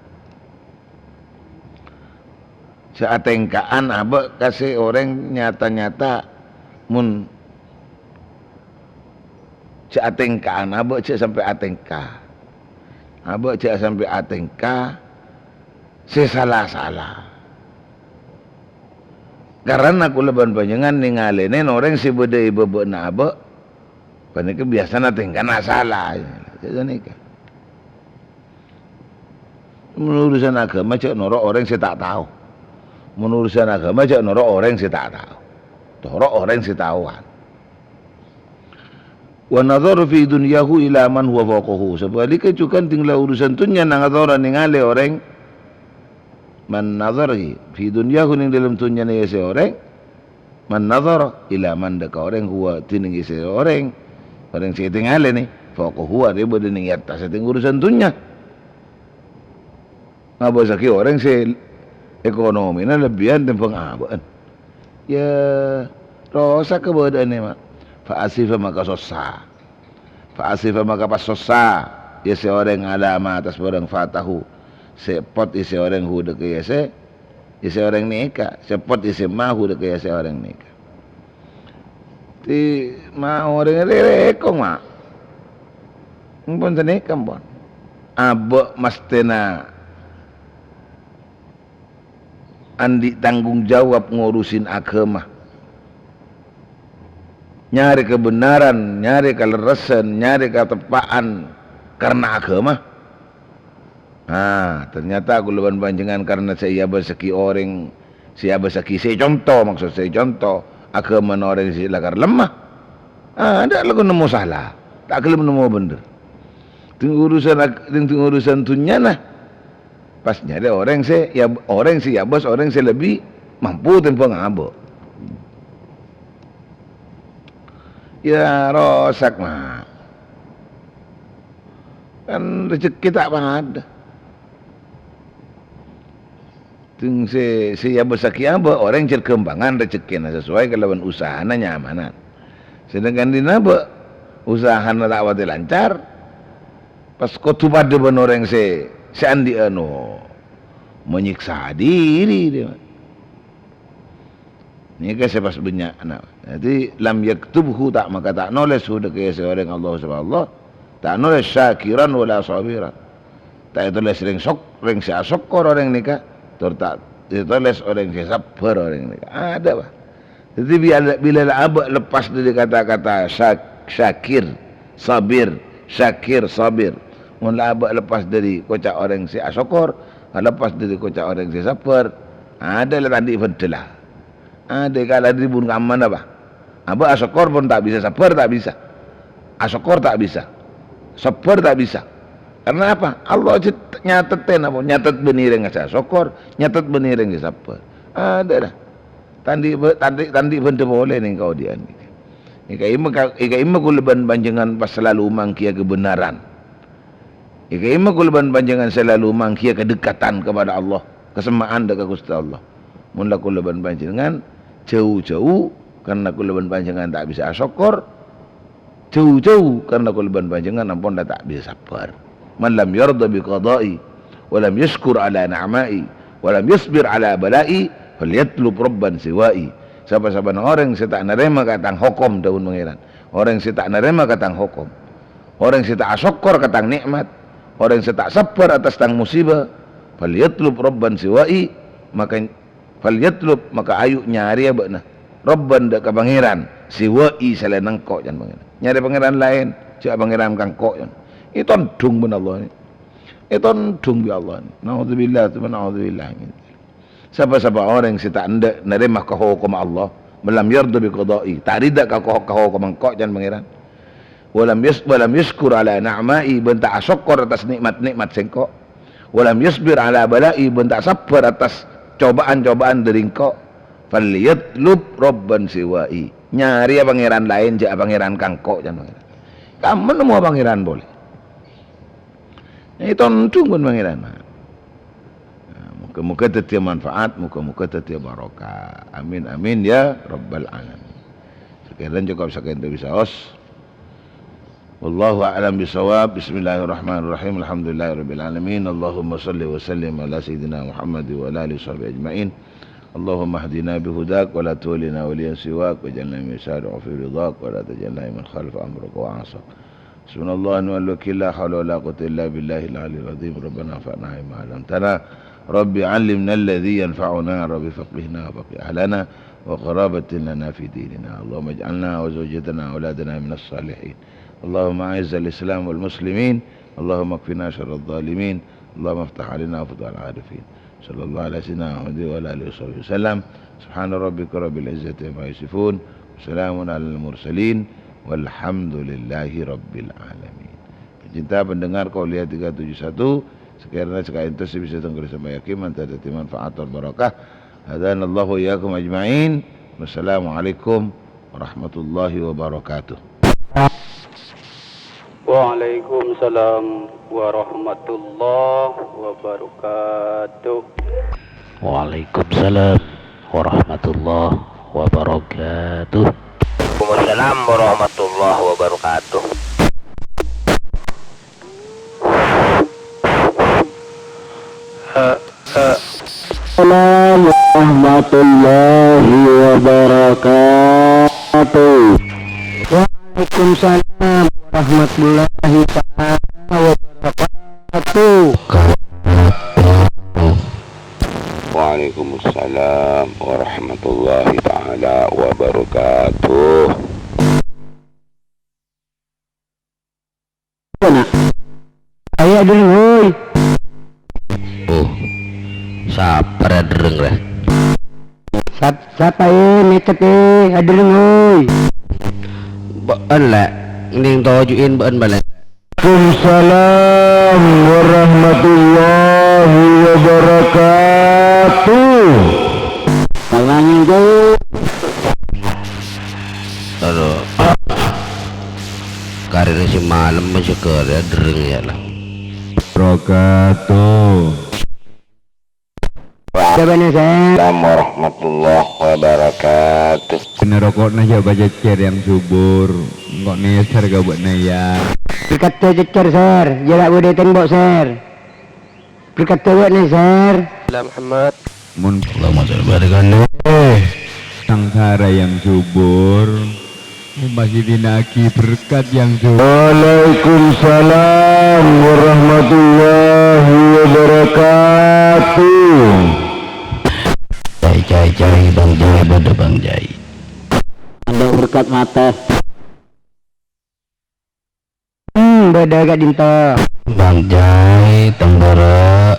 Jhâ' atèngka'an abâ' ka sè orèng nyata-nyata mon jhâ' atèngka'an abâ' jhâ' sampè' atèngka. Abâ' jhâ' sampè' atèngka sè sala-sala. Karana kaulâ bân panjhennengngan nèngalènè orèng sè bâdâ è bâbâna abâ', panèka biyasana tèngkana sala. Jhâ' sanèka. Mon urusan aghâma jhâ' noro' orèng sè ta' tao. Mon urusan aghâma jhâ' noro' orèng sè ta' tao. Toro' orèng sè taowan. "Wa nadhara fi dunyahu ila man huwa fawqahu." Sabhâligghâ jhughân dingla urusan dhunnyana nadhara nèngalè orèng. Man nadhara fi dunyahu nèng dâlem dhunnyana iyâ sè orèng. Man nadhara ila man dâ' ka orèng huwa dhinèng iyâ sè orèng. Orèng sè ètèngalè nè, fawqahu arèya bâdâ nèng è attas sè tèng urusan dhunnya. Ngabâsaghi orèng sè ekonomina lebbiyân tèmbhâng abâ'ân. Ya, rosak kabâdâ'ânna, Ma'. Fa asifa maka sossa. Fa asifa maka pas sossa. Ya sè orèng alama attas bhârâng fatahu. Sè pot ya sè orèng hudâ ka ya sè, ya sè orèng nèka. Sè pot ya sè ma hudâ ka ya sè orèng nèka. Ti ma orèng rèrèkong, Ma'. Ampon sanèka, ampon. Abâ' masthèna andi' tanggung jawab ngorusin aghâma. Nyarè kabhendherrân, nyarè kalerressan, nyarè kateppa'an karna aghâma. Ah, ternyata kaulâ bân panjhennengngan karna sè èabâsaghi orèng, sè èabâsaghi sè conto, maksod sè conto, aghâmana orèng sè lakar lemma. Ah, ta' lagghu nemmo sala, ta' ghellem nemmo bhendher. Ding urusan ag-, ding, ding urusan dhunnyana, pas nyarè orèng sè, ya, orèng sè èabâs, orèng sè lebbi mampu tèmbhâng abâ'. Ya, rosak, Ma'. Kan rejekkè ta' padâ. Ding sè, sè èabâsaghi abâ', orèng jhâr ghâmpangan rejekkèna sesuai kalabân usahana nyamanan. Sedangkan dina abâ', usahana ta' patè lancar, pas kodhu padâ bân orèng sè, sè andi'ân, oh, manyèksa diri, dia. Nèka sè pas bânnya'na. Dhâddhi, lam yaktubhu ta', maka ta' nolès hudâ ka sè orèng Allah, sapa Allah. Ta' nolès syakiran wala sabiran. Ta' ètolès rèng sok-, rèng sè asokkor orèng nèka, tor ta' ètolès orèng sè sabbhâr orèng nèka. Adâ', Pak. Dhâddhi, bilâ, bilâ la abâ' leppas dhâri kata-kata syak-, syakir, sabir, syakir, sabir. Mon la abâ' leppas dhâri koca' orèng sè asokkor, leppas dhâri koca' orèng sè sabbhâr, adâ' la ta' andi' bhândhâlla. Adâ' kala dhâri bun kaman apa? Abâ' asokkor pon ta' bisa, sabbhâr ta' bisa. Asokkor ta' bisa. Sabbhâr ta' bisa. Karena apa? Allah jâ-, nyatetè napa? Nyatet bânnè rèng sè asokkor, nyatet bânnè rèng sè sabbhâr. Adâ' la. Ta' andi' bhâ-, ta' andi', ta' andi' bhândhâ polè nèng kaodi'ân. È ka'imma ka-, è ka'imma kaulâ bân panjhennengngan pas salalu manggiyâ kabhendhârân. È ka'imma kaulâ bân panjhennengngan salalu manggiyâ kadhekatan kepada Allah, kasemma'an dâ' ka Ghustè Allah. Mon la kaulâ bân panjhennengngan jâu-jâu, karena kaulâ bân panjhennengngan ta' bisa asokkor, jâu-jâu, karena kaulâ bân panjhennengngan ampon la ta' bisa sabbhâr. "Man lam yardha bi qada'i, wa lam yasykur ala na'ma'i, wa lam yasbir ala bala'i, falyatlub rabban siwa'i." Sapa-sapana orèng sè ta' narèma ka tang hokom, dhâbuna Pangèran, orèng sè ta' narèma ka tang hokom, orèng sè ta' asokkor ka tang nè'mat, orèng sè ta' sabbhâr attas tang musibâ, "falyatlub rabban siwa'i," maka, "falyatlub," maka ayu nyarèya bâ'na, "rabban," dâ' ka Pangèran, "siwa'i," salaènna engko', can Pangèran. Nyarè pangèran laèn, jâ' pangèran ka engko', can. Ètondhung bân Allah nè. Ètondhung bi' Allah nè. Naudzubillah, tsumma naudzubillah. Sapa-sapa orèng sè ta' endâ' narèma ka hokomma Allah, "man lam yardha bi qada'i," ta' rida ka ko-, ka hokomma engko', can Pangèran. "Wa lam yas-, wa lam yasykur ala na'ma'i," bân ta' asokkor attas nè'mat-nè'mat sèngko'. "Wa lam yasbir ala bala'i," bân ta' sabbhâr attas cobâ'ân-cobâ'ân dhâri engko'. "Falyatlub rabban siwa'i." Nyarèya pangèran laèn, jâ' pangèran ka engko', can Pangèran. Kamma nemmowa pangèran polè. Ètondhung bân Pangèran. Nah, moga-moga dhâddhiyâ manfaat, moga-moga dhâddhiyâ barokah. Amin, amin, ya rabbal alamin. Sakèran cokop sakènto bisaos. Wallahu a'lam bishawab. Bismillahirrahmanirrahim. Alhamdulillahirabbil alamin. Allahumma shalli wa sallim ala sayyidina Muhammad wa ala alihi washabihi ajma'in. Allahumma hdina bihudak wa la tuwallina waliyan siwak, waj'alna mimman yusari'u fi ridhak wa la taj'alna mimman khalafa amraka wa 'asak. Hasbunallahu wa ni'mal wakil, la haula wa la quwwata illa billahil aliyyil azim. Rabbana anfa'na bima 'allamtana. Rabbi 'allimna alladzi yanfa'una, Rabbi faqqihna wa faqqih ahlana wa qarabatin lana fi dinina. Allahumma ij'alna wa zawjatana wa auladana minas salihin. Allahumma a'izzal Islam wal muslimin. Allahumma kfina syarradh dhalimin. Allahumma iftah 'alaina futuhal 'arifin. Sallallahu ala sayyidina Muhammad wa ala alihi washabihi wasallam. Subhana rabbika rabbil izzati amma yasifun. Wa salamun alal mursalin. Walhamdulillahi rabbil alamin. Pecinta pendengar Qauliyah tiga tujuh satu, sakèrana sakaènto sè bisa tengkere sampayaghi, mandhâr dhâddhi manfaat tor barokah. Hadanallahu wa iyyakum ajma'in. Wassalamualaikum warahmatullahi wabarakatuh. Waalaikumsalam warahmatullahi wabarakatuh. Waalaikumsalam warahmatullahi wabarakatuh. Waalaikumsalam warahmatullahi wabarakatuh. Assalamualaikum warahmatullahi wabarakatuh. Waalaikumsalam warahmatullahi taala wabarakatuh. Waalaikumsalam warahmatullahi taala wabarakatuh. Ayo, Dul, woi. Oh, sapa rè dherreng rè? Sap-, sapa, eh, mècet, eh, adherreng, woi. Bâ'en, Lè', nèng toju'in bâ'en, Lè'. Waalaikumsalam warahmatullahi wabarakatuh. Salam, Dul. Aduh. Karèna sè malem aja karè dherreng ya lah. Wabarakatuh. Waalaikumsalam warahmatullahi wabarakatuh. Kènè roko'na jhâ' pacècèr yang subur. Engko' nèser ka bâ'na ya. Berkat cècèr, Sèr. Jhâ' la bâdâ tembok, Sèr. Berkat dhâbâ'na, Sèr. Ala Muhammad. Mun Allahumma shalli wa barik alaihi. Sangsara yang subur, masih dinagi berkat yang subur. Waalaikumsalam warahmatullahi wabarakatuh. Cai, cai, cai, Bang Jai, bâdâ Bang Jai. Mat matè. Hmm, bâdâ ka'dinto. Bang Jai, tembara.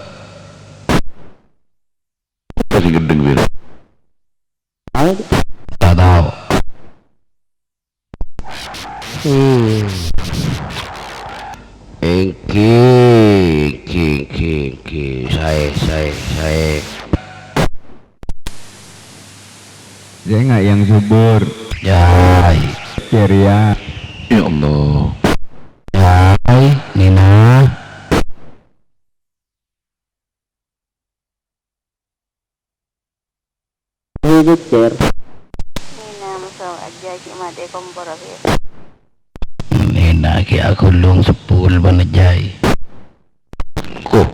Apa sih gendeng, Wil? Apa? Tak tahu. Hmm. Èngghi, èngghi, èngghi, èngghi. Saè, saè, saè. Sènga' yang subur. Jai. Ceria. Ya Allah. Jai, Nina. Nina, maso' ajjhâ, cè' matè kompor, apa ya? Nina, kè aghulung seppul bân Jai. Ko.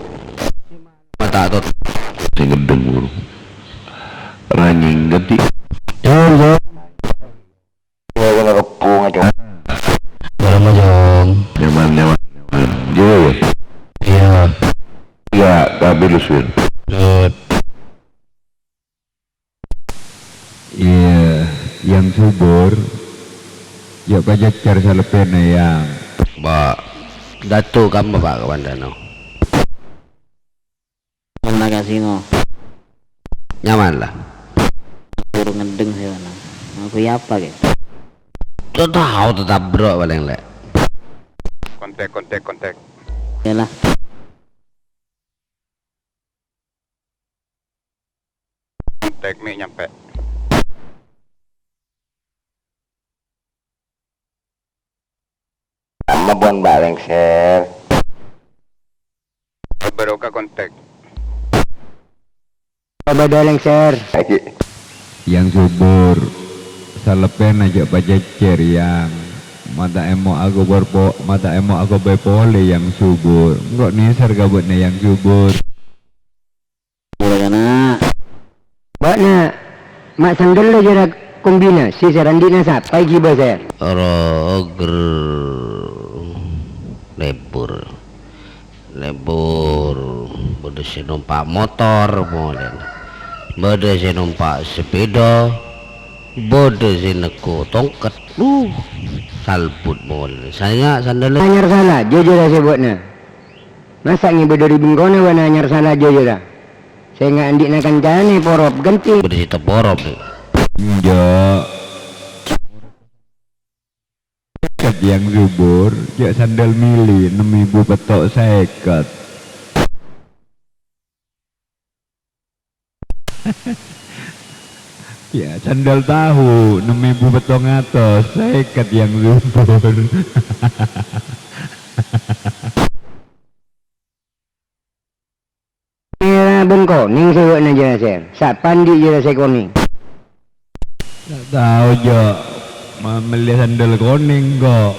Mata tot. Sing gendeng, buru. Ranying ganti. Jong, jong. Iya, kena kepung aja. Bareng, Jong. Nyaman, nyaman, nyaman. Iya, iya. Iya. Iya, tapi lu, Swin. Good. Iya, yang subur. Ya, pajhâjhâr salebbhina, Yang. Mbak. Datu, kamu, Pak, kapan dano? Terima kasih, no. Nyaman lah. Suruh ngedeng sih, mana? Aku ya apa, gitu? Tuh tahu tetap bro paling lek. Kontak, kontak, kontak. Yalah. Kontak nih nyampe. Amma pon Mbak lengser. Barokah kontak. Abada lengser. Lagi. Yang subur. Salebbhina jhâ' pajhâjhâr, Yang. Mata emo' aku berpo-, mata emo' aku bepole yang subur. Engko' nèser ka bâ'na yang subur. Mula kana. Bâ'na, ma' sandella jârâ kombinasi sè randi'na sapa ghi bâsè? Roger. Lebur. Lebur. Bâdâ sè nompa' motor, molèn. Bâdâ sè nompa' sepeda. Bâdâ sè neggu tongket. Duh, salbut, molèn. Sanga' sandella. Anyar sala, jujur ya sè bâ'na. Masa' ngibâ dâri bengkona bâ'na anyar sala jujur ya? Sènga' andi'na kancana porop ghânti. Bâdâ sè teporop, nih. Enjâ'. Sèket yang subur, jhâ' sandal mili, ennem èbu pètto' sèket. Ya, sandal tahu, ennem èbu pètto' atos, sèket yang subur. Mèra bân konèng sè bâ'na jârâ, Sèr. Sapa andi' jârâ sè konèng? Ta' tao, Jo. Ma-, mellè sandal konèng, kok.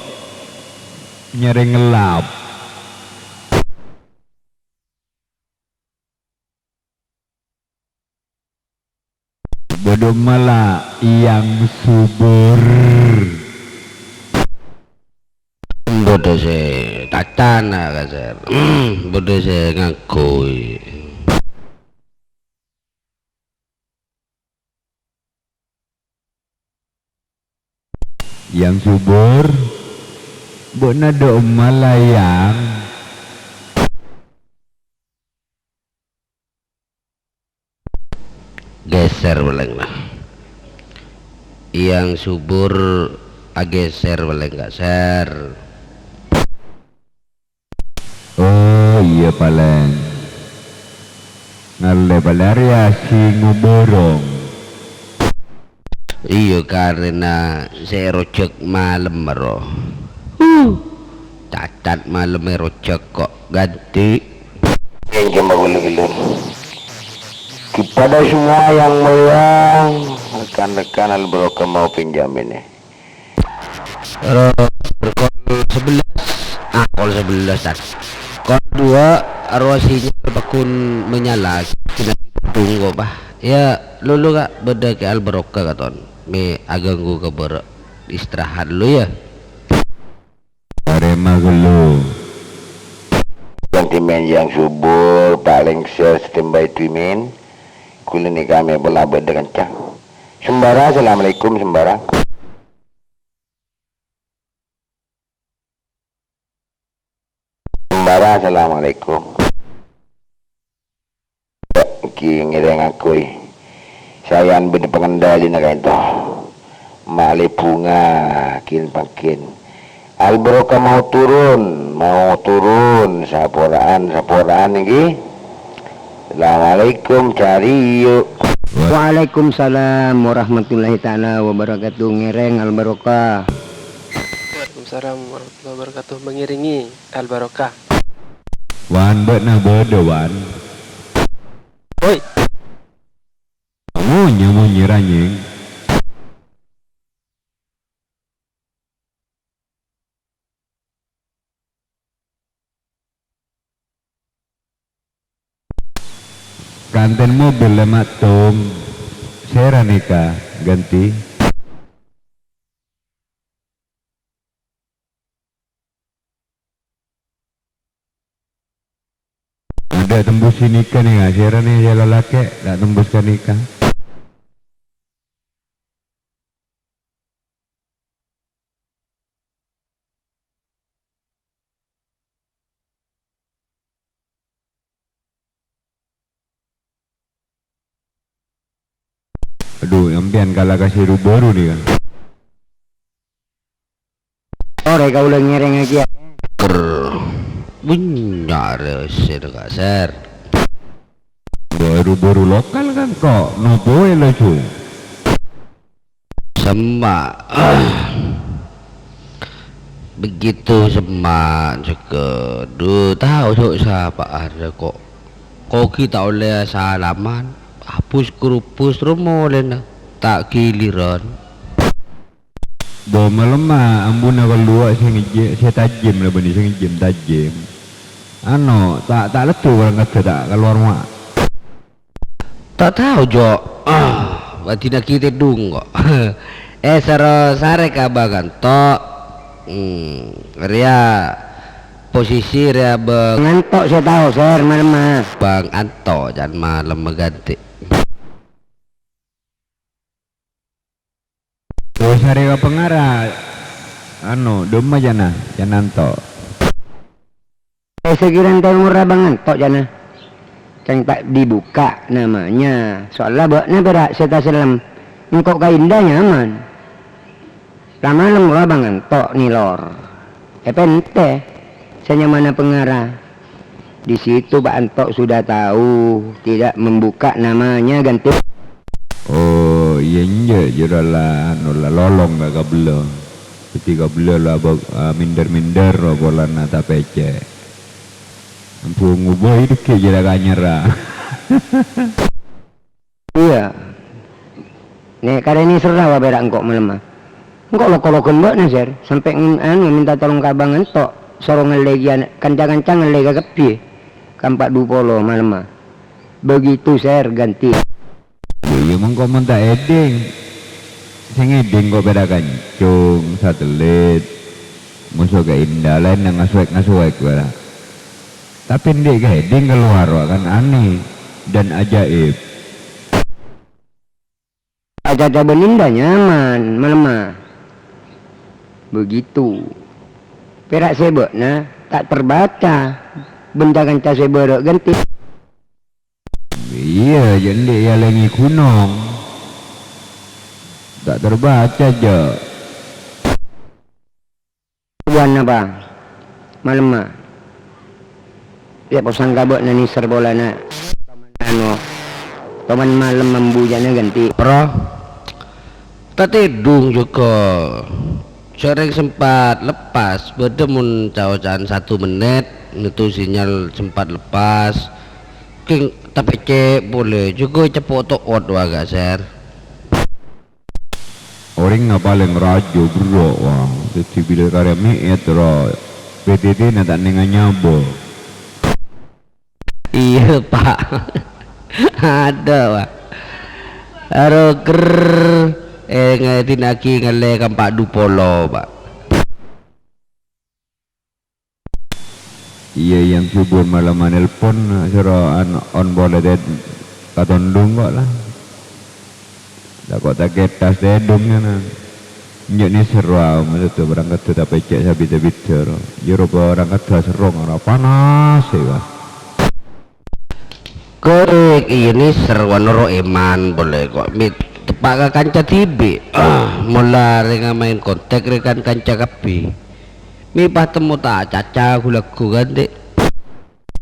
Nyarè ngellap. Bâdâ mala yang subur. Bâdâ sè tacana, Kasèr. Bâdâ sè ngangghuy. Yang subur, bâ'na dâ' emma la, Yang. Geser palèng, nah. Yang subur ageser palèng, Kasèr. Oh, iyâ palèng. Ngallè palèng arèya sè ngoborong. Iyâ, karena sè èrojhâk malem, ro. Huh. Cacat malem èrojhâk kok ganti. Pinjam aku dulu. Kepada semua yang mulia, rekan-rekan Al Barokah mau pinjam ini. Terus, kol sebelas, ah, kol sebelas, Tan. Kol dua, aro sinyal pagghun menyala, kina tunggu, bah. Ya, lulu, Kak, bâdâ Kè Al Barokah, katon. Mè' aghânggu ka bârâ'. Istirahat dulu, ya. Tarèma ghâllu. Sentimen yang subur, palèng sè standby, Timin. Kulâ nèka mè' pola bâdâ kanca. Sembara, assalamualaikum, Sembara. Assalamualaikum. Ènggi ngèrèng kaangghuy. Saèyan bân pangendalina kaènto. Ma'lè bhunga ghin-pangghun. Al-Barokah mau turun, mau turun. Saporaan, saporaan ènggi. Assalamualaikum, cariyo. Waalaikumsalam warahmatullahi taala wabarakatuh. Ngèrèng Al-Barokah. Waalaikumsalam warahmatullahi wabarakatuh. Mengiringi Al-Barokah. Wan, bâ'na bâdâ, Wan? Woi. Monye-monye ranyèng. Kanten mobil lè mattom. Sèra nèka, ganti. Adâ' tembus sè nèka nèka, sèra nè sè lalakè', ta' tembus ka nèka. Adhu, sampèyan kala ka sè ru-bâru nèka. Torè kaulâ ngèrèngngaghi. Ker. Bânnya' rèsèna, Kak Sèr. Bâru-bâru lokal kan kok, nopo è laju? Semma'. Begitu semma' jâgâ. Dhu, tao so' sapa arè kok. Kogi ta' ollè salaman. Abus-kerubus ro molèna. Ta' giliran. Bo malemma ambuna kalluwa' sè ngejje-, sè tajjem la bânnè sè ngejjem tajjem. Ano, ta', ta' leddu barang kadhâ ta' kalowar mowa. Ta' tao, Jo. Ah, bâdina ghi' tèdhung kok. Eh, soro sarè ka Bang Anto. Hmm, rèya posisi rèya Bang Anto sè tao, Sèr, malemma. Bang Anto, can malemma ganti. Terros arè ka pangara, ano, dâmma ca'na, ca'na Anto. Eh, sakèra ente ngora Bang Anto, ca'na. Ca'na ta' dibuka namanya. Soalla bâ'na pèra' sè tasellem. Engko' ka Indah nyaman. La malem rowa Bang Anto nèlor. Èpèntè, sè nyamana pangara. Di situ Bang Anto sudah tahu, tidak membuka namanya ganti. Oh, iyâ enjâ', jârèya la, anu, la lolong ka kabellâ. Dhâddhi kabellâ la bâ-, ah, minder-minder polana tapècè'. Ambu ngobâi dhâggi' jârèya kanyarra. Iyâ. Nè, karè nèserra wa pèra' engko' malemma. Engko' lo-, kologhân bâ'na, Sèr, sampè' ng-, anu, mènta tolong ka Bang Anto, soro ngallè kèya, kanca-kanca ngallè kakabbhi, ka empa' dhu polo malemma. Begitu, Sèr, ganti. Iyâ, iyâ, mengko mon ta' èdhing. Sè ngèdhing ko' pèra' kancong, satelit, moso ka Indah, laènna ngasoèk-ngasoèk, pèra'. Tapè andi' ka èdhing kalowar wa kan anèh dan ajaib. Acaca bân Indah nyaman, malemma. Begitu. Pèra' sè bâ'na ta' terbaca bân ca-kanca sè bârâ' ganti. Iyâ, jâ' andi' èalèngè ghunong. Ta' terbaca, jâ'. Buwan napa? Malemma. Yâ, posang ka bâ'na nèser polana. Anu, toman malem mambu jâna ganti. Pro. Tatèdhung jhuko. Sèrèng sempat lepas, bâdâ mon ca-oca'an satu menit, nèto sinyal sempat lepas. Kèng tapècè' polè, jhuko ceppo' to'ot wa, Kak Sèr. Orèngnga palèng rajâ berrâ', wa. Dhâddhi bilâ karè mè'èt, ra, P T T-na ta' nènga nyabâ. Iyâ, Pa'. Adâ', Pa'. Aro ger, eh, ngèdhinaghi ngallè ka empa' dhu polo, Pa'. Iyâ, iyâ, subur malemma nelpon, soro an-, on polè tèd-, katondhung ko' la. La ko' ta' kètas tèdhung, yâ, na. Enjâ' nèser, wa, maksodda bârâng kadhâ tapècè' sabidhâ-bidhâ, ro. Iyâ, ro, bârâng kadhâ serrong, ra panas, ya, wa. Korèk, iyâ, nèser, wa, noro' èman polè, ko'. Mè' teppa' ka kanca dhibi'. Mola rèng maèn kontak rè kan kanca kabbhi. Mè' pas temmo ta' caca ghu-lagghu, kan, Dek?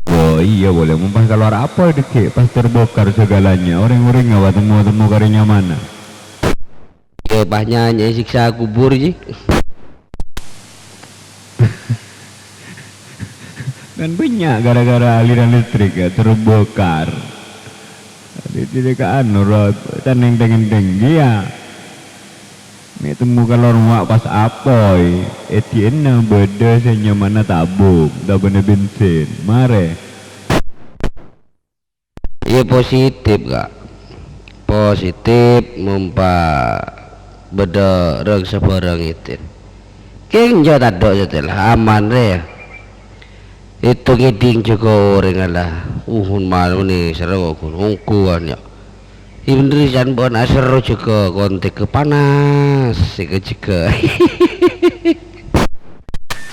Oh, iyâ, polè. Mon pas kalowar apoy dhâggi', pas terbongkar sagalanya. Orèng-orèngnga, wa, temmo-temmo karè nyamana. Iyâ, pas nyanyè siksa kubur, ji. Kan bânnya' gara-gara aliran listrik, ya, terbongkar. Jadi, tidak ka anu, ro, taneng-tengeng tinggi, ya. Mè' temmo kalowar wa' pas apoy, è dinna bâdâ sè nyamana tabung, tabungnga bensin. Marè. Iyâ, positif, Ka'. Positif, mon pas bâdâ rèng sabârâng èdin. Kèng jhâ' tadâ' satèya, aman rè, ya. Ètong ngèdhing jâgâ orèng, Allah. Uhun malem nè, sèrra kok ghun ongguwân, ya. Iyâ, bhender, can bâ'na aserro jâgâ kontèk panas, sè kajâgâ.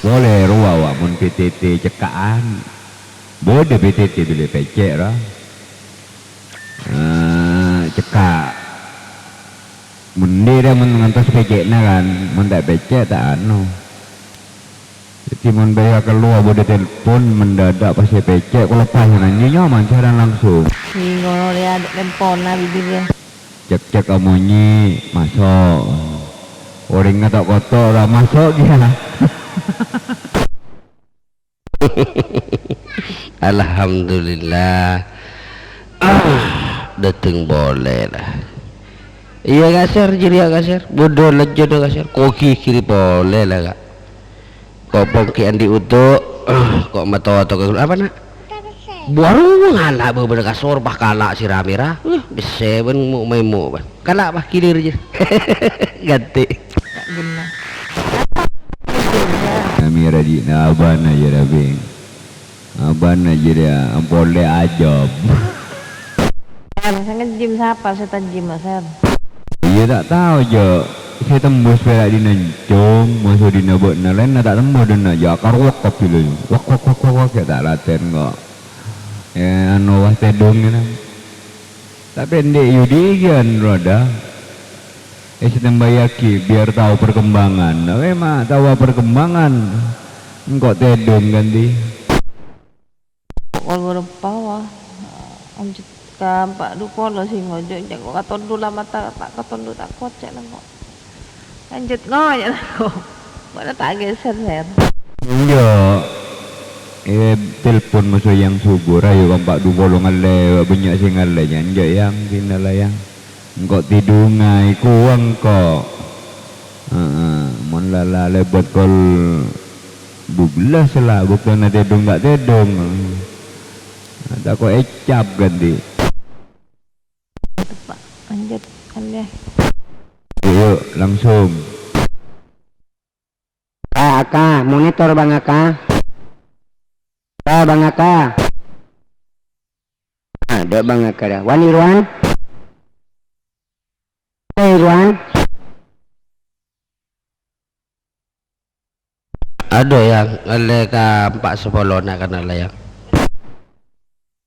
Polè rowa, wa, mon P T T cèkka'an. Bâdâ P T T bilâ pècè', ra. Eh, cekka'. Mon dhi' rè mon ngantos pècè'na, kan, mon ta' pècè' ta' anu. Dhâddhi, mon bâ'na kalowar bâdâ telpon, mendadak pas èpècè', kaulâ pas nyanyi nyoman siaran langsung. Sè ngono rèya, tempona bibirra. Cek-cek amonye, maso'. Orèngnga ta' koto', ra maso' kèya. Alhamdulillah. Ah, dâteng polè la. Iyâ, Ka' Sèr, jârèya, Ka' Sèr. Budhâ lejjhâna, Ka' Sèr. Ko' ghighiri polè la, Ka'. Ko' pongki andi' udhu, ko' matoto ka, apa, Na'? Baru ngala' bâbâna kasor, pas kala' sira-mira. Uh, bessè bân mo'-maèmo' bân. Kala' pas gilir jâ. Ganti. Guna. Kami rajina abana jâ rabi. Abana jârèya polè ajâm. Sèr, sè ngejim sapa sè tajim, Sèr? Iyâ, ta' tao, Jo. Sè tembus pèra' dina encong, maso' dina bâ'na, laènna ta' tembus dâ'enna', jâ' akar wak kabbhi lho. Wak, wak, wak, wak, wak, jâ' ta' latèn kok. Eh, anu, wah tèdung kèna. Ta' pendek, yudi gian roda. Eh, sè tembâyyâghi, biar tao perkembangan. Weh, ma' tao perkembangan. Engko' tèdung ganti. Pokol berempa, wah. Lanjut ka empa' du polo sè ngojo', jâ' ko' katondhu la mata, ta' katondhu ta' kocak la ko'. Lanjut ngojo' la ko'. Mana ta' geser, Sèr? Enjâ'. Eh, telepon maso' yang subur, ayo ka empa' du polo ngallè, bânnya' sè ngallè, jâ' enjâ' yang, dinala yang. Engko' tèdunga èkowa engko'. Heeh, mon la, la lèbât kol dubellâs la, buktèna tèdung ta' tèdung. Tako' ècap ganti. Lanjut, lanjut. Yuk, yuk, langsung. Ka, Aka, monitor Bang Aka. Ka, Bang Aka. Ada Bang Aka dah. Wan Irwan. Wan Irwan. Ado, Yang, ngallè ka empa' sapolo na' kana' la, Yang.